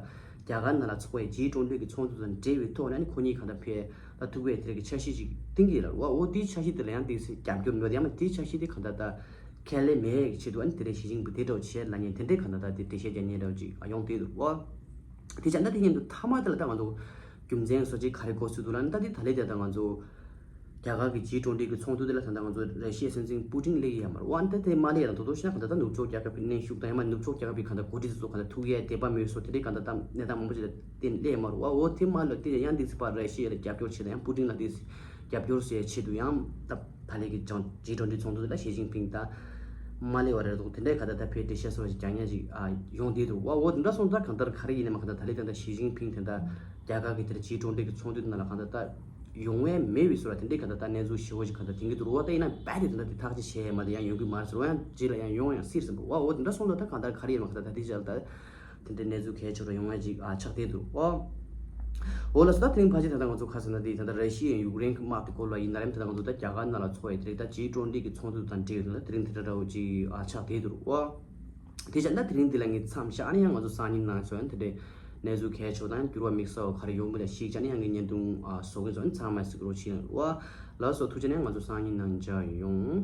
རྒྱ་གར་ནང་ལ་ཚོགས་པའི་ཇི་ཊུ་ཝེན་ཊི་གི་ཚོགས་འདུ་དང་འབྲེལ་ཡོད་ཐོག་ནས་ཁོ་གཉིས་གང་ལྟར་ཕེ་ད་ཐུག་པའི་དེ་གི་འཆར་གཞི་ཞིག་བཏིང་གི་ལ་རེད་བ། འོ་དེའི་འཆར་གཞི་དེ་ལ་ཡང་དེ་རྒྱབ་སྐྱོར་མེད་ཡང་མ་དེའི་འཆར་གཞི་དེ་གང་ལྟར་ད་ཁས་ལེན་མེད་ཀྱི་ཆེད་དུ་ཨ་ནི་དེ་རིང་ཞི་ཅིན་ཕིང་དེ་འདྲ་བྱས་ལ་ཉན་དེ་འདྲའི་གང་ལྟར་ད་དེ་འགྲེལ་བཤད་རྒྱག་ཉན་འདྲ་ཅིག་ཡོང་དེ་འདུག་བ། དེ་བྱས་ན་དེ་ཉིན་དུ་མཐའ་མ་དེ་ལ་ད་ང་ཚོ་རྒྱུ་མཚན་སོ་ཅིག་ག་རེ་གོ་སྲིད་འདུག་ལབ་ན་ད་དེ་ད་ལས་དེ་ད་ང་ཚོ་རྒྱ་གར་གྱི་ཇི་ཊུ་ཝེན་ཊི་གི་ཚོགས་འདུ་དེ་ལ་ད་ལྟ་ང་ཚོ་ར་ཤི་ཡའི་སྲིད་འཛིན་པུ་ཏིན་སླེབས་ཀྱི་ཡོད་མ་རེད་བ། ཨ་ནི་ད་དེ་མ་སླེབས་ཡ་ད་དོ་དོ་ཤི་ན་གང་ལྟར་ད་ནུབ་ཕྱོགས་རྒྱལ་ཁབ་ཀྱི་གནོན་ཤུགས་དང་ཡང་མ་ནུབ་ཕྱོགས་རྒྱལ་ཁབ་ཀྱི་གང་ལྟར་འགོ་ཁྲིད་ཚོ་གང་ལྟར་ཐུག་ཡས་དད་པ་མེད་སོ་དེ་འདྲའི་གང་ལྟར་ད་གནས་སྟངས་མང་པོ་ཞིག་ལ་བརྟེན་སླེབས་ཡོད་མ་རེད་བ། འོ་དེ་མ་ལ་དེ་ཡང་འདི་ཚེ་ཕར་ར་ཤི་ཡ་ལ་རྒྱབ་སྐྱོར་བྱེད་དང་ཡང་པུ་ཏིན་ལ་དེ་རྒྱབ་སྐྱོར་བྱེད་ཆེད་དུ་ཡང་ད་ད་ལས་ཀྱི་ཇི་ཊུ་ཝེན་ཊི་ཚོགས་འདུ་དེ་ལ་ཞི་ཅིན་ཕིང་ད་མ་སླེབས་པ་རེད་འདུག་དེ་འདྲའི་གང་ལྟར་ད་ཕེ་འགྲེལ་བཤད་སོགས་ཞིག་རྒྱག་མཁན་ཞིག་ཨ་ཡོང་བསྡད་འདུག་བ། འོ་དེ་འདྲ་སོང་ཙང་གང་ལྟར་ག་རེ་ཡིན་ནའི་མ་གང་ལྟར་ད་ལས་ད་ལྟ་ཞི་ཅིན་ཕིང་དེ་འདྲ་རྒྱ་གར་གྱི་དེར་ཇི་ཊུ་ཝེན་ཊི་གི་ཚོགས་འདུ་དེ་ནང་ལ་གང་ལྟར་ད་ཡོང་བས་མེད་པའི་བཟོ་འདྲ་དེ་འདྲའི་གང་ལྟར་ད་གནས་ཚུལ་ཞེ་བོ་ཞིག་གང་ལྟར་དེང་གི་འདུག་བ། ད་ཡིན་ན་རྦད་དེ་དེ་འདྲ་དེ་ཐག་གཅོད་བྱས་ཡས་མ་རེད། ཡང་ཡོང་གི་མ་རེད་ཟེར་བ། ཡང་རྗེས་ལ་ཡང་ཡོང་ཡང་སྲིད་ཟེར་བ། འོ་དེ་འདྲ་སོང་ཙང་ད་གང་ལྟར་ག་རེ་ཡིན་མ་གང་ལྟར་ད་དེ་ཅག་ད་དེ་འདྲའི་གནས་ཚུལ་གལ་ཆེ་རུ་ཡོང་ཡ་ཅིག་ཨ་ཆགས་བསྡད་འདུག་ཨོ། འོ་ལགས་སོ། ད་དེ་རིང་ཕལ་ཆེར་ད་ལྟ་ང་ཚོ་ཁ་སང་ད་དེ་ད་ལྟ་ར་ཤི་ཡའི་ཡུཀ་རེན་གྱི་དམག་དེ་སྐོར་ལ་ཡིན་ན་རེད། ད་ལྟ་ང་ཚོ་ད་རྒྱ་གར་ནང་ལ་ཚོགས་ཡ་དེ་རིང་ད་ཇི་ཊུ་ཝེན་ཊི་གི་ཚོགས་འདུ་དང་འབྲེལ་ཡོད་ད་དེ་རིང་དེ་འདྲ་འདྲ་བོ་ཅིག་ཨ་ཆགས་བསྡད་འདུག་ཨོ། དེ་བྱས་ན་དེ་རིང་འདི་ལ་ངས་མཚམས་བཞག་ཨ་ནི་ཡང་ང་ཚོ་སང་ཉིན་ནང་ཚོ་ཡང་དེ་འདྲའི་གནས་ཚུལ་གལ་ཆེ་བ་དང་འགྱུར་བ་དམིགས་བསལ་བ་ག་རེ་ཡོང་མིན་ལ་གཞིགས་བྱས་ནས་ཡང་གི་བརྙན་ཐུང་ཨ་བཟོ་གི་ཚོ་ཚང་མ་གཟིགས་རོགས་བྱེད་ཨོ། ལགས་སོ། ཐུགས་རྗེ་ཆེ། ང་ཚོ་སང་ཉིན་ནང་མཇལ་ཡོང་།